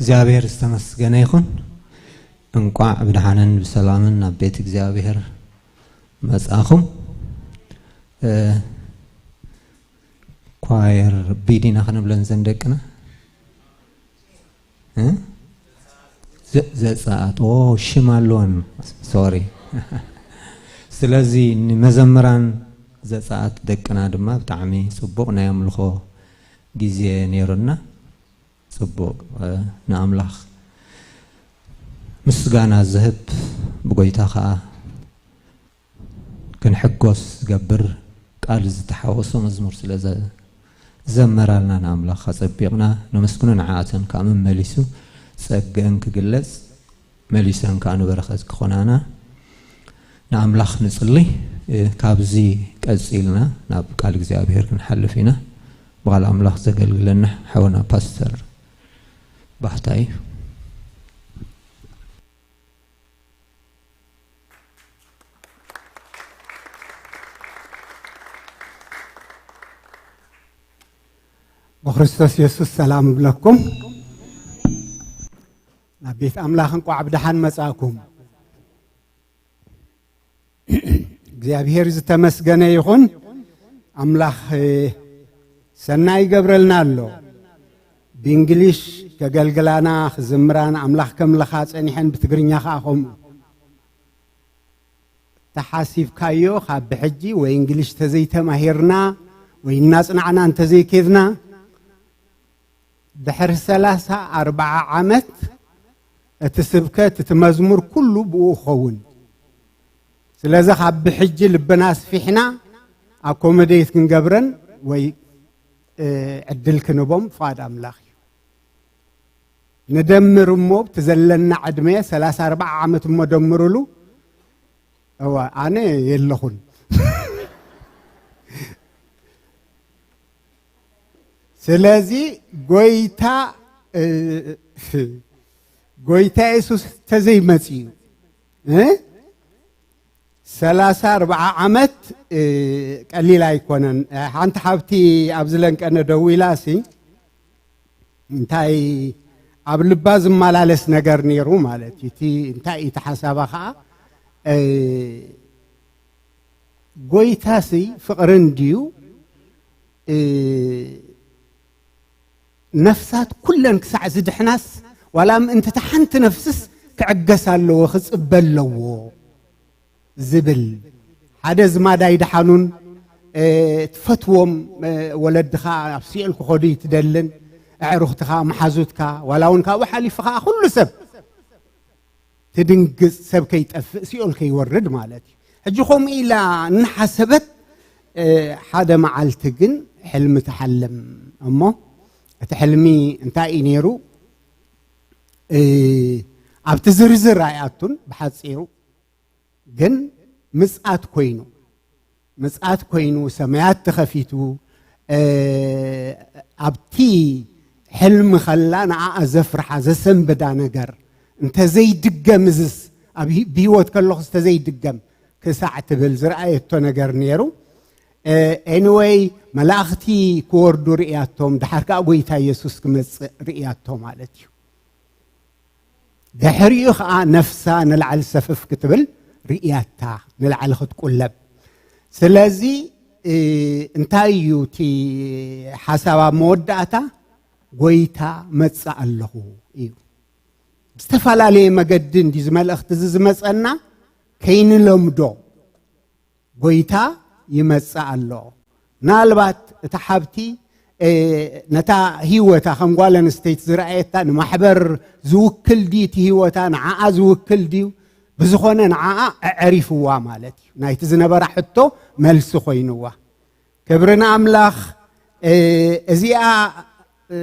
እግዚኣብሔር ዝተመስገነ ይኹን። እንቋዕ ብደሓንን ብሰላምን ናብ ቤት እግዚኣብሔር መጻኹም። እ፣ ኳየር ቢዲና ክንብለን ዘን ደቅና? እ? ዘ-፣ ዘጸኣት። ኦ፣ ሽም ኣለወን። ሶሪ። ስለዚ ንመዘምራን ዘጸኣት ደቅና ድማ ብጣዕሚ ጽቡቕ ናይ ኣምልኾ ግዜ ነይሩና። ጽቡቕ፣ እ፣ ንኣምላኽ ምስጋና ዝህብ፣ ብጎይታ ኸኣ ክንሕጎስ ዝገብር ቃል ዝተሓወሶ መዝሙር ስለ ዘ-፣ ዘመራልና ንኣምላኽ ኣጸቢቕና ነመስግኖ። ንዓኣተን ከኣ መመሊሱ ጸግአን ክግለጽ፣ መሊሰን ከኣ ንበረኸት ክኾናና ንኣምላኽ ንጽሊ። እ፣ ካብዚ ቀጺልና ናብ ቃል እግዚኣብሔር ክንሓልፍ ኢና። ብቓል ኣምላኽ ዘገልግለና ሓውና ፓስተር ባህታ እዩ። ብክርስቶስ የሱስ ሰላም እብለኩም። ናብ ቤት ኣምላኽ እንቋዕ ብደሓን መጻእኩም። እግዚኣብሔር ዝተመስገነ ይኹን። ኣምላኽ፣ እ፣ ሰናይ ይገብረልና ኣሎ። ብእንግሊሽ ከገልግላና፣ ክዝምራን ኣምላኽ ከምልኻ ጸኒሐን፣ ብትግርኛ ኸኣ ከምኡ። ተሓሲብካዮ ካብ ብሕጂ ወይ እንግሊሽ ተዘይተማሂርና ወይ እናጽናዕና እንተዘይኬድና፣ ድሕሪ ሰላሳ ኣርብዓ ዓመት እቲ ስብከት፣ እቲ መዝሙር ኩሉ ብኡ ክኸውን። ስለዚ ካብ ብሕጂ ልብና ኣስፊሕና ኣኮመዴት ክንገብረን ወይ፣ እ፣ ዕድል ክንቦም ፍቓድ ኣምላኽ እዩ። ንደምር እሞ፣ ብቲ ዘለና ዕድመ ሰላሳ ኣርብዓ ዓመት እሞ ደምርሉ። እዋ፣ ኣነ የለኹን። ስለዚ ጎይታ፣ እ፣ ጎይታ የሱስ ተዘይመጽዩ፣ እ፣ ሰላሳ ኣርብዓ ዓመት፣ እ፣ ቀሊል ኣይኮነን። እ፣ ሓንቲ ሓብቲ ኣብዚ ለንቀነ ደዊላ ሲ፣ እንታይ ኣብ ልባ ዝመላለስ ነገር ነይሩ ማለት እዩ። እቲ እንታይ እዩ እቲ ሓሳባ ኸዓ፣ እ፣ ጎይታሲ ፍቕርን ድዩ፣ እ፣ ነፍሳት ኩለን ክሳዕ ዝድሕናስ፣ ዋላ ምእንቲ እታ ሓንቲ ነፍስስ ክዕገስ ኣለዎ፣ ክጽበ ኣለዎ ዝብል። ሓደ ዝማድ ኣይደሓኑን፣ እ፣ ትፈትዎም፣ እ፣ ወለድኻ ኣብ ሲኦል ክኸዱ ይትደልን፣ ኣዕሩኽትኻ፣ መሓዙትካ፣ ዋላ እውን ካብኡ ሓሊፉ ኸዓ ኩሉ ሰብ ትድንግጽ፣ ሰብ ከይጠፍእ፣ ሲኦል ከይወርድ ማለት እዩ። ሕጂ ከምኡ ኢላ እናሓሰበት፣ እ፣ ሓደ መዓልቲ ግን ሕልሚ ትሓልም። እሞ እቲ ሕልሚ እንታይ እዩ ነይሩ? እ፣ ኣብቲ ዝርዝር ኣይኣቱን፣ ብሓጺሩ ግን ምጽኣት ኮይኑ፣ ምጽኣት ኮይኑ፣ ሰማያት ተኸፊቱ፣ እ፣ ኣብቲ ሕልሚ ከላ ንዓኣ ዘፍርሓ፣ ዘሰንብዳ ነገር፣ እንተዘይድገም እዝስ፣ ኣብ ሂ-፣ ብህይወት ከለኹስ እንተዘይድገም ክሳዕ ትብል ዝረኣየቶ ነገር ነይሩ። እ፣ ኤኒወይ፣ መላእኽቲ ክወርዱ ርእያቶም፣ ድሓር ከኣ ጎይታ የሱስ ክመጽእ ርእያቶ ማለት እዩ። ድሕሪኡ ኸዓ ነፍሳ ንላዕሊ ሰፍፍ ክትብል ርእያታ፣ ንላዕሊ ክትቁለብ። ስለዚ፣ እ፣ እንታይ እዩ እቲ ሓሳብ ኣብ መወዳእታ? ጎይታ መጽእ ኣለኹ እዩ። ዝተፈላለየ መገዲ እንዲ እዚ መልእኽቲ እዚ ዝመጸና ከይንለምዶ። ጎይታ ይመጽእ ኣሎ። ምናልባት እታ ሓብቲ፣ እ፣ ነታ ህይወታ ከም ጓል ኣንስተይቲ ዝረኣየታ ንማሕበር ዝውክል ድዩ እቲ ህይወታ፣ ንዓኣ ዝውክል ድዩ? ብዝኾነ ንዓኣ ኣዕሪፍዋ ማለት እዩ። ናይቲ ዝነበራ ሕቶ መልሲ ኮይንዋ። ክብሪ ንኣምላኽ። እ፣ እዚኣ፣ እ፣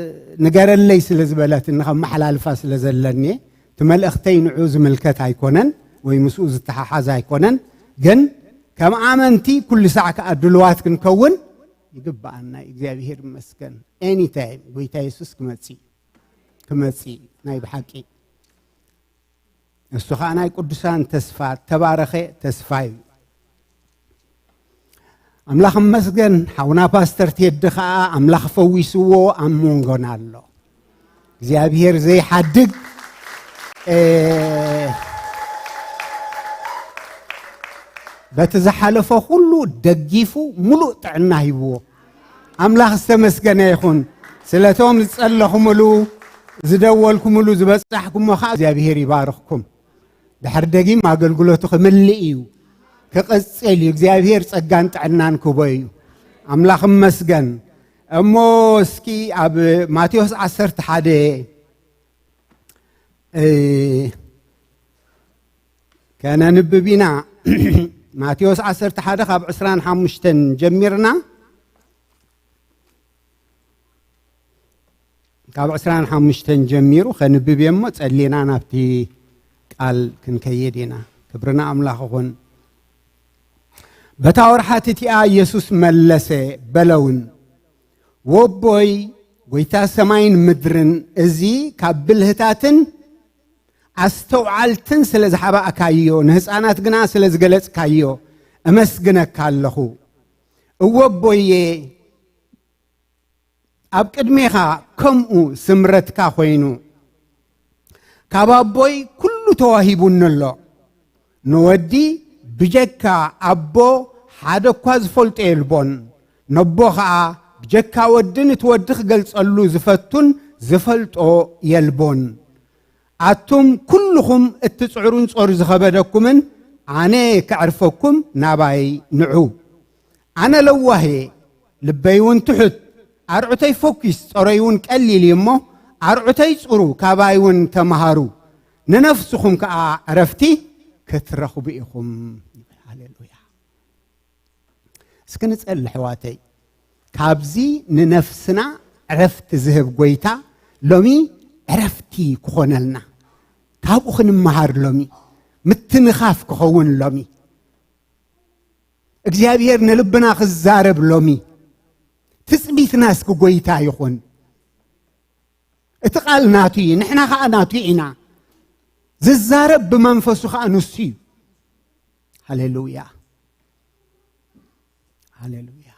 ንገረለይ ስለ ዝበለትኒ ከመሓላልፋ ስለ ዘለኒ፣ እቲ መልእኽተይ ንዑ ዝምልከት ኣይኮነን ወይ ምስኡ ዝተሓሓዝ ኣይኮነን። ግን ከም ኣመንቲ ኩሉ ሳዕ ከኣ ድሉዋት ክንከውን ይግብኣና። እግዚኣብሄር ይመስገን። ኤኒታይም ጎይታ የሱስ ክመጽእ፣ ክመጽእ ናይ ብሓቂ። እሱ ኸኣ ናይ ቅዱሳን ተስፋ፣ ተባረኸ ተስፋ እዩ። ኣምላኽ እመስገን። ሓውና ፓስተር ቴዲ ኸኣ ኣምላኽ ፈዊስዎ ኣብ መንጎና ኣሎ። እግዚኣብሔር ዘይሓድግ፣ እ፣ በቲ ዝሓለፎ ኩሉ ደጊፉ ምሉእ ጥዕና ሂብዎ። ኣምላኽ ዝተመስገነ ይኹን። ስለቶም ዝጸለኹምሉ፣ ዝደወልኩምሉ፣ ዝበጻሕኩሞ ኸዓ እግዚኣብሔር ይባርኽኩም። ድሕር ደጊም ኣገልግሎቱ ክምልእ እዩ፣ ክቕጽል እዩ። እግዚኣብሔር ጸጋን ጥዕናን ክቦ እዩ። ኣምላኽ እመስገን። እሞ እስኪ ኣብ ማቴዎስ ዓሰርተ ሓደ፣ እ፣ ከነንብብ ኢና። ማቴዎስ ዓሰርተ ሓደ ካብ ዕስራን ሓሙሽተን ጀሚርና፣ ካብ ዕስራን ሓሙሽተን ጀሚሩ ከንብብ እየ እሞ ጸሊና ናብቲ ቃል ክንከይድ ኢና። ክብሪ ንኣምላኽ ይኹን። በታ ወርሓት እቲኣ ኢየሱስ መለሰ በለውን፣ "ወቦይ፣ ጐይታ ሰማይን ምድርን፣ እዚ ካብ ብልህታትን ኣስተውዓልትን ስለ ዝሓባእካዮ፣ ንህፃናት ግና ስለ ዝገለጽካዮ፣ እመስግነካ ኣለኹ። እወ ኣቦየ፣ ኣብ ቅድሜኻ ከምኡ ስምረትካ ኮይኑ፣ ካብ ኣቦይ ኩሉ ተዋሂቡኒ ኣሎ። ንወዲ ብጀካ ኣቦ ሓደ እኳ ዝፈልጦ የልቦን፣ ነቦ ኸኣ ብጀካ ወዲ ነቲ ወዲ ክገልጸሉ ዝፈቱን ዝፈልጦ የልቦን። ኣቱም ኩልኹም እትጽዕሩን ጾር ዝኸበደኩምን፣ ኣነ ከዕርፈኩም ናባይ ንዑ። ኣነ ለዋህ እየ፣ ልበይ እውን ትሑት፣ ኣርዑተይ ፈኲስ፣ ጾረይ እውን ቀሊል እዩ እሞ፣ ኣርዑተይ ጽሩ፣ ካባይ እውን ተምሃሩ፣ ንነፍስኹም ከኣ ዕረፍቲ ክትረኽቡ ኢኹም።" ሃሌሉያ። እስኪ ንጸሊ ኣሕዋተይ፣ ካብዚ ንነፍስና ዕረፍቲ ዝህብ ጐይታ ሎሚ ዕረፍቲ ክኾነልና፣ ካብኡ ክንመሃር ሎሚ፣ ምትንኻፍ ክኸውን ሎሚ፣ እግዚኣብሔር ንልብና ክዛረብ ሎሚ፣ ትጽቢትና እስኪ ጐይታ ይኹን። እቲ ቃል ናቱ እዩ፣ ንሕና ኸኣ ናቱ ኢና። ዝዛረብ ብመንፈሱ ኸኣ ንሱ እዩ። ሃሌሉያ። ሃሌሉያ።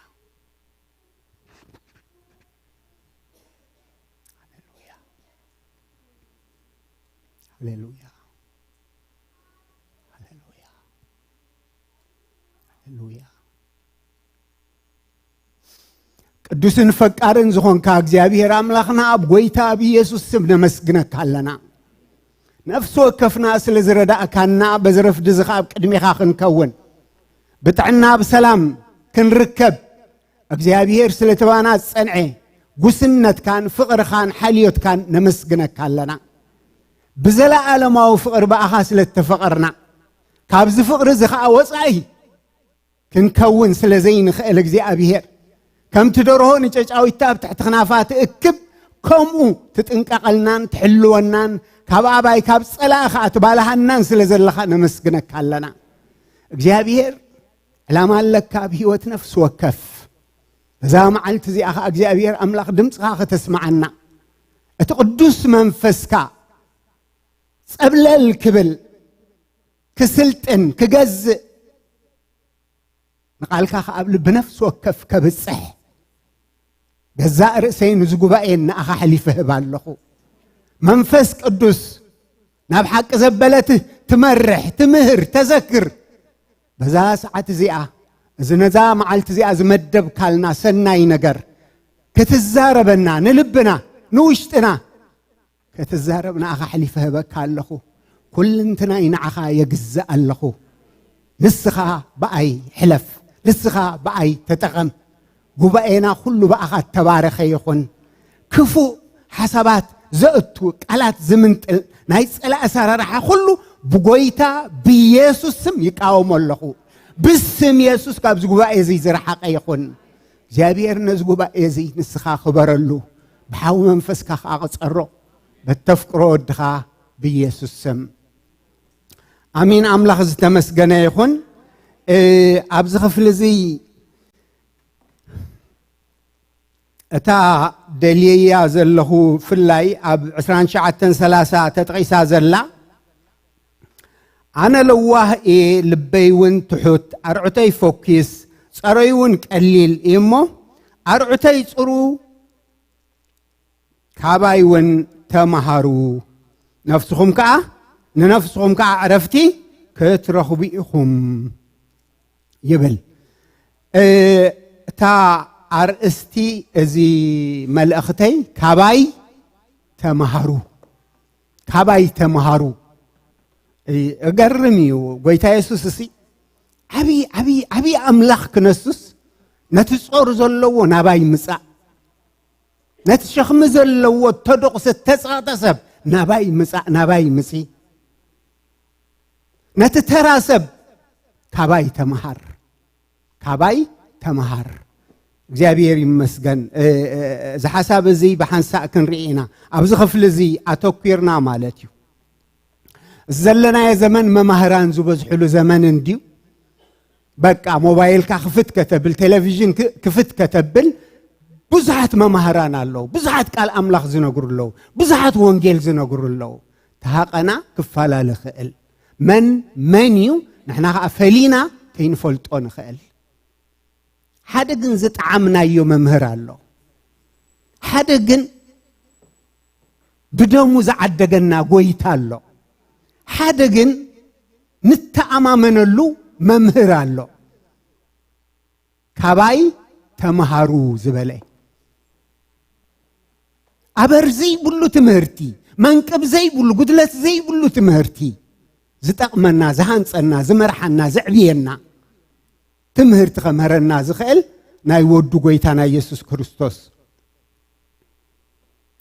ሃሌሉያ። ሃሌሉያ። ሃሌሉያ። ሃሌሉያ። ቅዱስን ፈቃርን ዝኾንካ እግዚኣብሔር ኣምላኽና፣ ኣብ ጐይታ ኣብ ኢየሱስ ስም ነመስግነካ ኣለና። ነፍሲ ወከፍና ስለ ዝረዳእካና፣ በዚ ረፍዲ እዚ ኸኣ ኣብ ቅድሜኻ ክንከውን፣ ብጥዕና ብሰላም ክንርከብ፣ እግዚኣብሔር ስለ ተባና ዝጸንዐ ጉስነትካን ፍቕርኻን ሓልዮትካን ነመስግነካ ኣለና። ብዘለኣለማዊ ፍቕሪ ብኣኻ ስለ እተፈቐርና፣ ካብዚ ፍቕሪ እዚ ኸኣ ወጻኢ ክንከውን ስለ ዘይንኽእል፣ እግዚኣብሔር፣ ከምቲ ደርሆ ንጨጫዊታ ኣብ ትሕቲ ክናፋ ትእክብ፣ ከምኡ ትጥንቀቐልናን ትሕልወናን፣ ካብ ኣባይ ካብ ጸላኢ ኸኣ ትባልሃናን ስለ ዘለኻ ነመስግነካ ኣለና። እግዚኣብሔር፣ ዕላማ ኣለካ ኣብ ህይወት ነፍሲ ወከፍ። እዛ መዓልቲ እዚኣ ኸኣ እግዚኣብሔር ኣምላኽ ድምፅኻ ከተስምዓና፣ እቲ ቅዱስ መንፈስካ ጸብለል ክብል፣ ክስልጥን፣ ክገዝእ፣ ንቓልካ ኸኣ ኣብ ልቢ ነፍሲ ወከፍ ከብጽሕ፣ ገዛእ ርእሰይ ንዚ ጉባኤ ንኣኻ ኣሕሊፈ እህብ ኣለኹ። መንፈስ ቅዱስ ናብ ሓቂ ዘበለ ት-፣ ትመርሕ፣ ትምህር፣ ተዘክር። በዛ ሰዓት እዚኣ፣ እዚ ነዛ መዓልቲ እዚኣ ዝመደብካልና ሰናይ ነገር ክትዛረበና፣ ንልብና፣ ንውሽጥና፣ ክትዛረብ ንኣኻ ኣሕሊፈ ህበካ ኣለኹ። ኩልንትናይ ንዓኻ የግዝእ ኣለኹ። ንስኻ ብኣይ ሕለፍ፣ ንስኻ ብኣይ ተጠቐም። ጉባኤና ኩሉ ብኣኻ እተባረኸ ይኹን። ክፉእ ሓሳባት ዘእቱ፣ ቃላት ዝምንጥል፣ ናይ ጸላኢ ኣሰራርሓ ኩሉ ብጎይታ ብየሱስ ስም ይቃወሞ ኣለኹ። ብስም የሱስ ካብዚ ጉባኤ እዚ ዝረሓቐ ይኹን። እግዚኣብሔር ነዚ ጉባኤ እዚ ንስኻ ክበረሉ፣ ብሓዊ መንፈስካ ከኣ ቅጸሮ፣ በተፍቅሮ ወድኻ ብኢየሱስ ስም። ኣሚን። ኣምላኽ ዝተመስገነ ይኹን። እ፣ ኣብዚ ክፍሊ እዚ እታ ደልየያ ዘለኹ ፍላይ ኣብ ዕስራን ትሽዓተን ሰላሳ ተጠቒሳ ዘላ፣ ኣነ ለዋህ እየ፣ ልበይ እውን ትሑት፣ ኣርዑተይ ፈኲስ፣ ጸረይ እውን ቀሊል እዩ እሞ፣ ኣርዑተይ ጽሩ፣ ካባይ እውን ተመሃሩ፣ ነፍስኹም ከኣ፣ ንነፍስኹም ከኣ ዕረፍቲ ክትረኽቡ ኢኹም ይብል። እ፣ እታ ኣርእስቲ እዚ መልእኽተይ ካባይ ተመሃሩ፣ ካባይ ተመሃሩ። እ፣ እገርም እዩ። ጎይታ የሱስ እሲ ዓብዪ፣ ዓብዪ፣ ዓብዪ ኣምላኽ ክነሱስ ነቲ ጾር ዘለዎ ናባይ ምጻእ፣ ነቲ ሸኽሚ ዘለዎ፣ ተደቑሰ፣ ተጸቕጠ ሰብ ናባይ ምጻእ፣ ናባይ ምጺ። ነቲ ተራ ሰብ ካባይ ተመሃር፣ ካባይ ተመሃር። እግዚኣብሔር ይመስገን። እ፣ እ፣ እዚ ሓሳብ እዚ ብሓንሳእ ክንርኢ ኢና። ኣብዚ ክፍሊ እዚ ኣተኲርና ማለት እዩ። ዘለናዮ ዘመን መማህራን ዝበዝሕሉ ዘመን እንድዩ። በቃ ሞባይልካ ክፍት ከተብል፣ ቴሌቪዥን ክ-፣ ክፍት ከተብል፣ ብዙሓት መማህራን ኣለዉ። ብዙሓት ቃል ኣምላኽ ዝነግሩ ኣለዉ። ብዙሓት ወንጌል ዝነግሩ ኣለዉ። ተሃቐና ክፈላለ ኽእል። መን መን እዩ? ንሕና ኸዓ ፈሊና ከይንፈልጦ ንኽእል። ሓደ ግን ዝጠዓምናዮ መምህር ኣሎ። ሓደ ግን ብደሙ ዝዓደገና ጎይታ ኣሎ። ሓደ ግን ንተኣማመነሉ መምህር ኣሎ። ካባይ ተመሃሩ ዝበለ። ኣበር ዘይብሉ ትምህርቲ፣ መንቅብ ዘይብሉ፣ ጉድለት ዘይብሉ ትምህርቲ፣ ዝጠቕመና፣ ዝሃንጸና፣ ዝመርሓና፣ ዘዕብየና ትምህርቲ ከምህረና ዝኽእል ናይ ወዱ ጎይታና ኢየሱስ ክርስቶስ።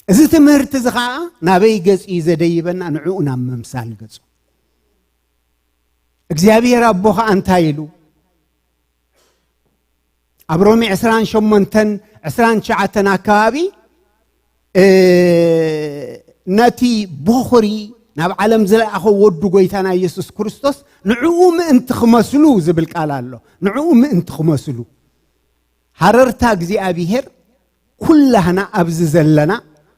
እዚ ትምህርቲ እዚ ኸዓ ናበይ ገጽ እዩ ዘደይበና? ንዕኡ ናብ ምምሳል ገጹ። እግዚኣብሔር ኣቦ ኸዓ እንታይ ኢሉ? ኣብ ሮሜ ዕስራን ሸሞንተን፣ ዕስራን ትሽዓተን ኣካባቢ፣ እ፣ ነቲ ቦኽሪ ናብ ዓለም ዝለኣኾ ወዱ ጎይታና ኢየሱስ ክርስቶስ ንዕኡ ምእንቲ ክመስሉ ዝብል ቃል ኣሎ። ንዕኡ ምእንቲ ክመስሉ። ሃረርታ እግዚኣብሔር ኩላህና ኣብዚ ዘለና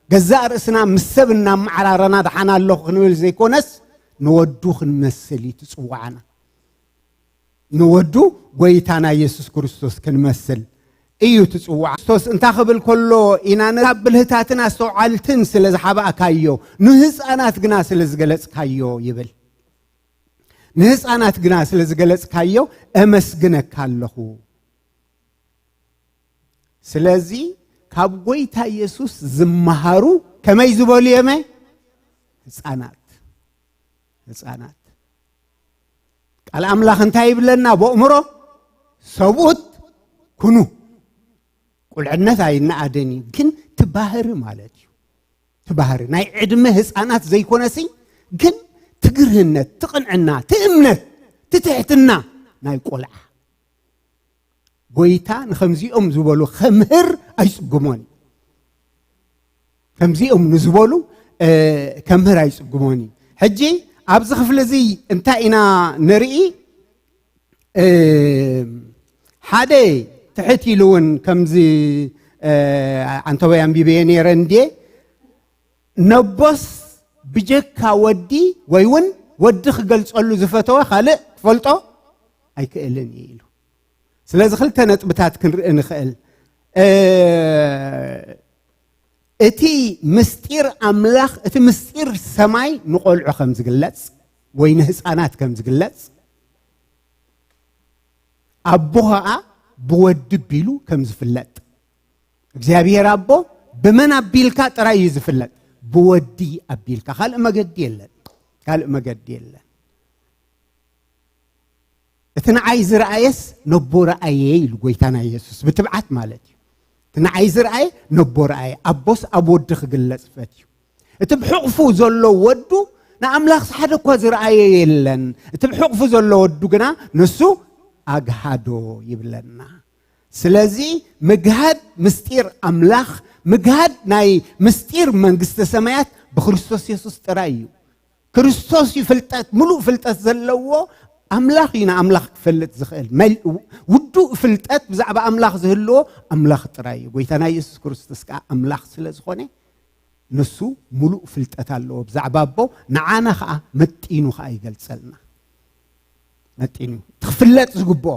ገዛእ ርእስና ምስ ሰብ እናመዓራረና ደሓን ኣለኹ ክንብል ዘይኮነስ ንወዱ ክንመስል እዩ ትጽዋዓና። ንወዱ ጎይታና ኢየሱስ ክርስቶስ ክንመስል እዩ ትጽዋዕ። ክርስቶስ እንታይ ክብል ከሎ ኢና ንራብ ብልህታትን ኣስተውዓልትን ስለ ዝሓባእካዮ፣ ንህፃናት ግና ስለ ዝገለጽካዮ ይብል። ንህፃናት ግና ስለ ዝገለጽካዮ እመስግነካ ኣለኹ። ስለዚ ካብ ጎይታ ኢየሱስ ዝመሃሩ ከመይ ዝበሉ እዮመ? ህፃናት። ህፃናት። ቃል ኣምላኽ እንታይ ይብለና? በእምሮ ሰብኡት ኩኑ። ቁልዕነት ኣይነኣደን እዩ፣ ግን ትባህሪ ማለት እዩ። ትባህሪ ናይ ዕድመ ህፃናት ዘይኮነሲ፣ ግን ትግርህነት፣ ትቕንዕና፣ ትእምነት፣ ትትሕትና ናይ ቆልዓ። ጎይታ ንኸምዚኦም ዝበሉ ከምህር ኣይጽግሞን እዩ። ከምዚኦም ንዝበሉ፣ እ፣ ከምህር ኣይጽግሞን እዩ። ሕጂ ኣብዚ ክፍሊ እዚ እንታይ ኢና ንርኢ? እ፣ ሓደ ትሕት ኢሉ እውን ከምዚ፣ እ፣ ዓንተቦይ ኣንቢበዮ ነይረ እንድየ፣ ነቦስ ብጀካ ወዲ ወይ እውን ወዲ ክገልጸሉ ዝፈተወ ካልእ ክፈልጦ ኣይክእልን እዩ ኢሉ። ስለዚ ክልተ ነጥብታት ክንርኢ ንኽእል። እ፣ እቲ ምስጢር ኣምላኽ፣ እቲ ምስጢር ሰማይ ንቖልዑ ከም ዝግለጽ ወይ ንህፃናት ከም ዝግለጽ፣ ኣቦ ኸዓ ብወዲ ቢሉ ከም ዝፍለጥ፣ እግዚኣብሔር ኣቦ ብመን ኣቢልካ ጥራይ እዩ ዝፍለጥ? ብወዲ ኣቢልካ። ካልእ መገዲ የለን። ካልእ መገዲ የለን። እቲ ንዓይ ዝረኣየስ ነቦ ረኣየ ኢሉ ጎይታና ኢየሱስ፣ ብትብዓት ማለት እዩ። እቲ ንዓይ ዝረኣየ ነቦ ረኣየ። ኣቦስ ኣብ ወዲ ክግለጽ ፈትዩ። እቲ ብሕቕፉ ዘሎ ወዱ ንኣምላኽስ ሓደ እኳ ዝረኣየ የለን። እቲ ብሕቕፉ ዘሎ ወዱ ግና ንሱ ኣግሃዶ ይብለና። ስለዚ ምግሃድ ምስጢር ኣምላኽ፣ ምግሃድ ናይ ምስጢር መንግስተ ሰማያት ብክርስቶስ የሱስ ጥራይ እዩ። ክርስቶስ እዩ ፍልጠት፣ ምሉእ ፍልጠት ዘለዎ ኣምላኽ እዩ ንኣምላኽ ክፈልጥ ዝኽእል። መል-፣ ውዱእ ፍልጠት ብዛዕባ ኣምላኽ ዝህልዎ ኣምላኽ ጥራይ እዩ። ጎይታና ኢየሱስ ክርስቶስ ከኣ ኣምላኽ ስለ ዝኾነ ንሱ ምሉእ ፍልጠት ኣለዎ ብዛዕባ ኣቦ፣ ንዓና ከኣ መጢኑ ከኣ ይገልጸልና። መጢኑ። እቲ ክፍለጥ ዝግብኦ፣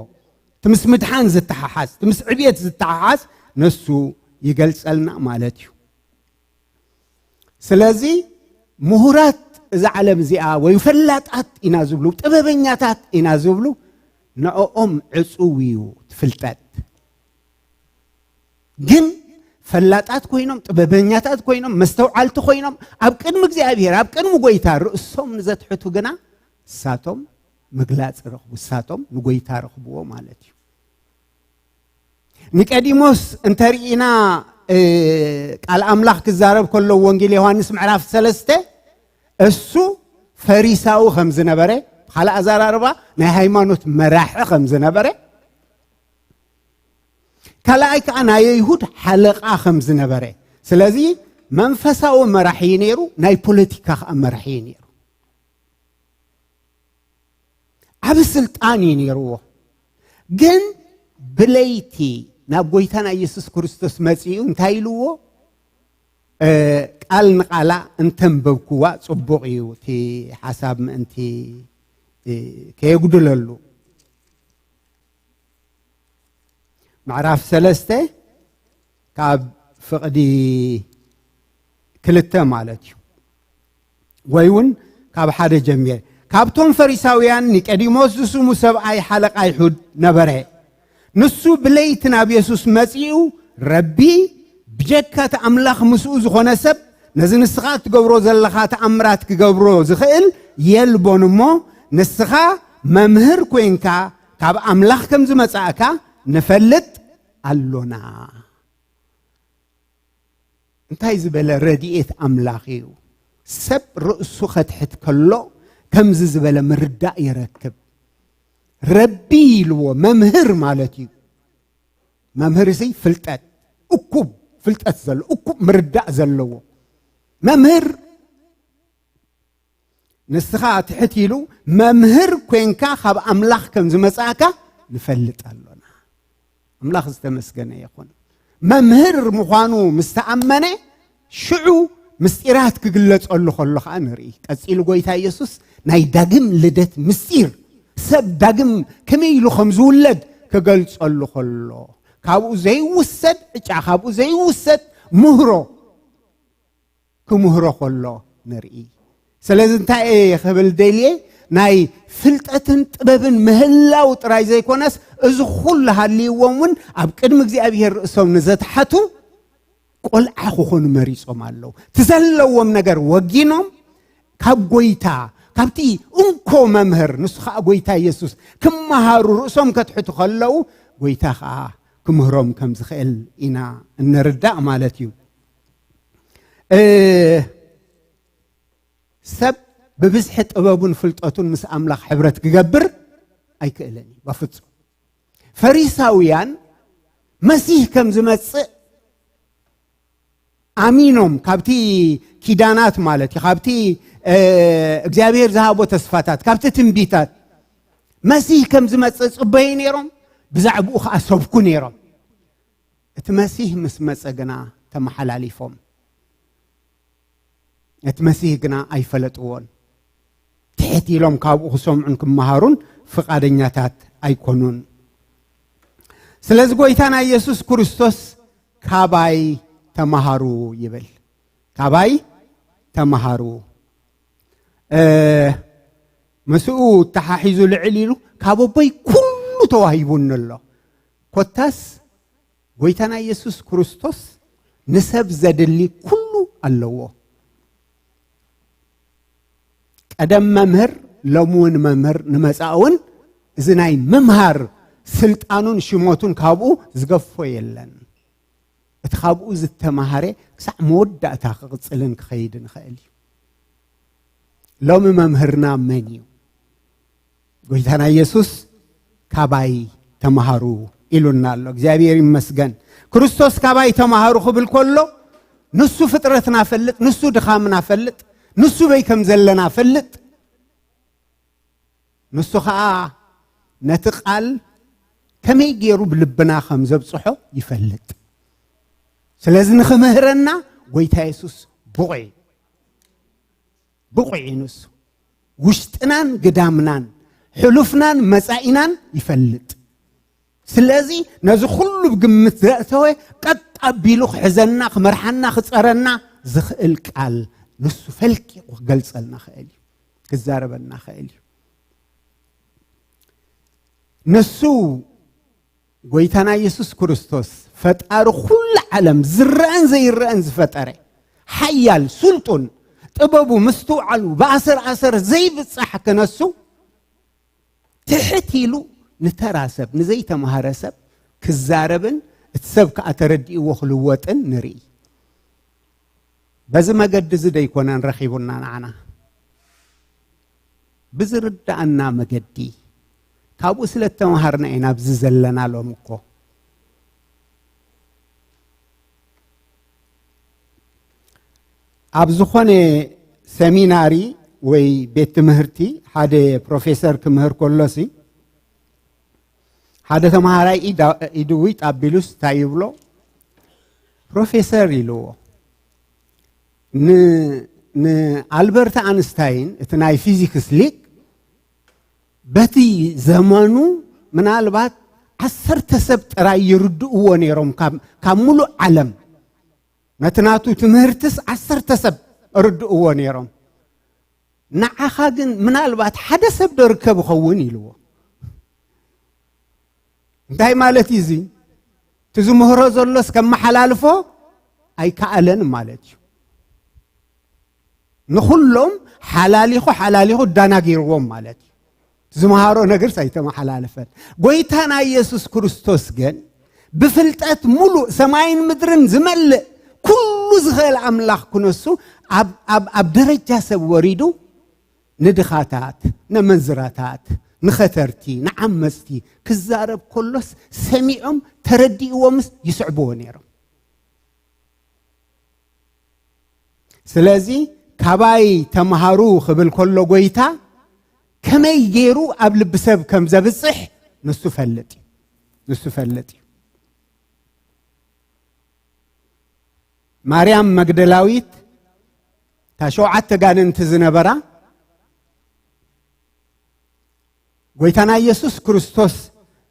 እቲ ምስ ምድሓን ዝተሓሓዝ፣ እቲ ምስ ዕብየት ዝተሓሓዝ ንሱ ይገልጸልና ማለት እዩ። ስለዚ ምሁራት እዛ ዓለም እዚኣ ወይ ፈላጣት ኢና ዝብሉ፣ ጥበበኛታት ኢና ዝብሉ፣ ንዕኦም ዕጹው እዩ ፍልጠት። ግን ፈላጣት ኮይኖም፣ ጥበበኛታት ኮይኖም፣ መስተውዓልቲ ኮይኖም ኣብ ቅድሚ እግዚኣብሔር፣ ኣብ ቅድሚ ጎይታ ርእሶም ንዘትሕቱ ግና እሳቶም ምግላጽ ረኽቡ፣ እሳቶም ንጎይታ ረኽብዎ ማለት እዩ። ኒቆዲሞስ እንተርኢና ቃል ኣምላኽ ክዛረብ ከሎ ወንጌል ዮሃንስ ምዕራፍ ሰለስተ፣ እሱ ፈሪሳዊ ከም ዝነበረ፣ ካልእ ኣዘራርባ ናይ ሃይማኖት መራሒ ከም ዝነበረ፣ ካልኣይ ከዓ ናይ ኣይሁድ ሓለቓ ከም ዝነበረ። ስለዚ መንፈሳዊ መራሒ እዩ ነይሩ፣ ናይ ፖለቲካ ከዓ መራሒ እዩ ነይሩ። ዓብ ስልጣን እዩ ነይርዎ። ግን ብለይቲ ናብ ጎይታና ኢየሱስ ክርስቶስ መጺኡ እንታይ ኢልዎ? ቃል ንቓላ እንተንበብክዋ ጽቡቕ እዩ፣ እቲ ሓሳብ ምእንቲ ከየጉድለሉ። ምዕራፍ ሰለስተ ካብ ፍቕዲ ክልተ ማለት እዩ፣ ወይ እውን ካብ ሓደ ጀሚረ። ካብቶም ፈሪሳውያን ኒቆዲሞስ ዝስሙ ሰብኣይ ሓለቓ ኣይሁድ ነበረ። ንሱ ብለይቲ ናብ የሱስ መጺኡ፣ ረቢ፣ ብጀካ እቲ ኣምላኽ ምስኡ ዝኾነ ሰብ ነዚ ንስኻ እትገብሮ ዘለኻ ተኣምራት ክገብሮ ዝኽእል የልቦን እሞ፣ ንስኻ መምህር ኮይንካ ካብ ኣምላኽ ከም ዝመጻእካ ንፈልጥ ኣሎና። እንታይ ዝበለ ረድኤት ኣምላኽ እዩ! ሰብ ርእሱ ከትሕት ከሎ ከምዚ ዝበለ ምርዳእ ይረክብ። ረቢ ኢልዎ መምህር ማለት እዩ። መምህር እዚ ፍልጠት፣ እኩብ ፍልጠት ዘለዎ፣ እኩብ ምርዳእ ዘለዎ መምህር። ንስኻ ትሕት ኢሉ መምህር ኮንካ ካብ ኣምላኽ ከም ዝመጻእካ ንፈልጥ ኣሎና። ኣምላኽ ዝተመስገነ ይኹን። መምህር ምዃኑ ምስ ተኣመነ፣ ሽዑ ምስጢራት ክግለጸሉ ከሎ ኸኣ ንርኢ። ቀጺሉ ጎይታ ኢየሱስ ናይ ዳግም ልደት ምስጢር፣ ሰብ ዳግም ከመይ ኢሉ ከም ዝውለድ ክገልጸሉ ከሎ፣ ካብኡ ዘይውሰድ ዕጫ፣ ካብኡ ዘይውሰድ ምህሮ ክምህሮ ከሎ ንርኢ። ስለዚ እንታይ እየ ክብል ደልየ፣ ናይ ፍልጠትን ጥበብን ምህላው ጥራይ ዘይኮነስ፣ እዚ ኩሉ ሃልይዎም እውን ኣብ ቅድሚ እግዚኣብሔር ርእሶም ንዘትሓቱ ቆልዓ ክኾኑ መሪጾም ኣለዉ። እቲ ዘለዎም ነገር ወጊኖም ካብ ጎይታ፣ ካብቲ እንኮ መምህር፣ ንሱ ኸዓ ጎይታ ኢየሱስ፣ ክመሃሩ ርእሶም ከትሕቱ ከለዉ፣ ጎይታ ኸዓ ክምህሮም ከም ዝኽእል ኢና እንርዳእ ማለት እዩ። እ፣ ሰብ ብብዝሒ ጥበቡን ፍልጠቱን ምስ ኣምላኽ ሕብረት ክገብር ኣይክእልን እዩ፣ በፍጹም። ፈሪሳውያን መሲህ ከም ዝመጽእ ኣሚኖም፣ ካብቲ ኪዳናት ማለት እዩ፣ ካብቲ፣ እ፣ እግዚኣብሔር ዝሃቦ ተስፋታት፣ ካብቲ ትንቢታት መሲህ ከም ዝመጽእ ጽበዩ ነይሮም፣ ብዛዕባኡ ኸዓ ሰብኩ ነይሮም። እቲ መሲህ ምስ መጸ ግና ተመሓላሊፎም። እቲ መሲህ ግና ኣይፈለጥዎን። ትሕት ኢሎም ካብኡ ክሰምዑን ክመሃሩን ፍቓደኛታት ኣይኮኑን። ስለዚ ጎይታና ኢየሱስ ክርስቶስ ካባይ ተመሃሩ ይብል። ካባይ ተመሃሩ። እ፣ ምስኡ ተሓሒዙ ልዕል ኢሉ ካብ ኣቦይ ኩሉ ተዋሂቡኒ ኣሎ። ኮታስ ጎይታና ኢየሱስ ክርስቶስ ንሰብ ዘድሊ ኩሉ ኣለዎ። ቀደም መምህር፣ ሎሚ እውን መምህር፣ ንመጻኢ እውን እዚ ናይ ምምሃር ስልጣኑን ሽሞቱን ካብኡ ዝገፎ የለን። እቲ ካብኡ ዝተማሃረ ክሳዕ መወዳእታ ክቕጽልን ክኸይድን ይኽእል እዩ። ሎሚ መምህርና መን እዩ? ጎይታና ኢየሱስ ካባይ ተማሃሩ ኢሉና ኣሎ። እግዚኣብሔር ይመስገን። ክርስቶስ ካባይ ተማሃሩ ክብል ከሎ ንሱ ፍጥረትና ፈልጥ፣ ንሱ ድኻምና ፈልጥ፣ ንሱ በይ ከም ዘለና ፈልጥ። ንሱ ኸዓ ነቲ ቃል ከመይ ገይሩ ብልብና ከም ዘብጽሖ ይፈልጥ። ስለዚ ንኽምህረና ጎይታ የሱስ ብቑዕ እዩ። ብቑዕ እዩ ንሱ። ውሽጥናን ግዳምናን፣ ሕሉፍናን መጻኢናን ይፈልጥ። ስለዚ ነዚ ኩሉ ብግምት ዘእተወ ቀጥ ኣቢሉ ክሕዘና፣ ክመርሓና፣ ክጸረና ዝኽእል ቃል ንሱ ፈልቂቑ ክገልጸልና ክእል እዩ፣ ክዛረበና ክእል እዩ። ንሱ ጎይታና ኢየሱስ ክርስቶስ ፈጣሪ ኩሉ ዓለም ዝረአን ዘይረአን ዝፈጠረ ሓያል ስልጡን ጥበቡ ምስትውዓሉ ብኣሰር ኣሰር ዘይብጻሕ ክነሱ ትሕት ኢሉ ንተራ ሰብ ንዘይተማሃረ ሰብ ክዛረብን እቲ ሰብ ከዓ ተረዲእዎ ክልወጥን ንርኢ። በዚ መገዲ እዚ ደይኮነን ረኺቡና ንዓና ብዝርዳእና መገዲ ካብኡ ስለ እተምሃርና ኢና ኣብዚ ዘለና ሎም እኮ ኣብ ዝኾነ ሰሚናሪ ወይ ቤት ትምህርቲ ሓደ ፕሮፌሰር ክምህር ከሎሲ ሓደ ተምሃራይ ኢዱ ዊጥ ኣቢሉስ እንታይ ይብሎ? ፕሮፌሰር ኢልዎ። ንኣልበርት ኣንስታይን እቲ ናይ ፊዚክስ ሊቅ በቲ ዘመኑ ምናልባት ዓሰርተ ሰብ ጥራይ ይርድእዎ ነይሮም ካብ ሙሉእ ዓለም። ነቲ ናቱ ትምህርትስ ዓሰርተ ሰብ ርድእዎ ነይሮም። ንዓኻ ግን ምናልባት ሓደ ሰብ ዶ ርከብ ይኸውን ኢልዎ። እንታይ ማለት እዩ እዚ? እቲ ዝምህሮ ዘሎስ ከመሓላልፎ ኣይከኣለን ማለት እዩ። ንኹሎም ሓላሊኹ ሓላሊኹ ዳናጊርዎም ማለት እዩ። ዝመሃሮ ነገርስ ኣይተመሓላለፈን። ጎይታና ኢየሱስ ክርስቶስ ግን ብፍልጠት ሙሉእ ሰማይን ምድርን ዝመልእ ኩሉ ዝኽእል ኣምላኽ ክነሱ ኣብ ደረጃ ሰብ ወሪዱ ንድኻታት፣ ነመንዝራታት፣ ንኸተርቲ፣ ንዓመፅቲ ክዛረብ ከሎስ ሰሚዖም ተረዲእዎምስ ይስዕብዎ ነይሮም። ስለዚ ካባይ ተምሃሩ ክብል ከሎ ጎይታ ከመይ ገይሩ ኣብ ልቢ ሰብ ከም ዘብፅሕ ንሱ ፈልጥ እዩ። ንሱ ፈልጥ እዩ። ማርያም መግደላዊት እታ ሸውዓተ ጋንንቲ ዝነበራ ጎይታና ኢየሱስ ክርስቶስ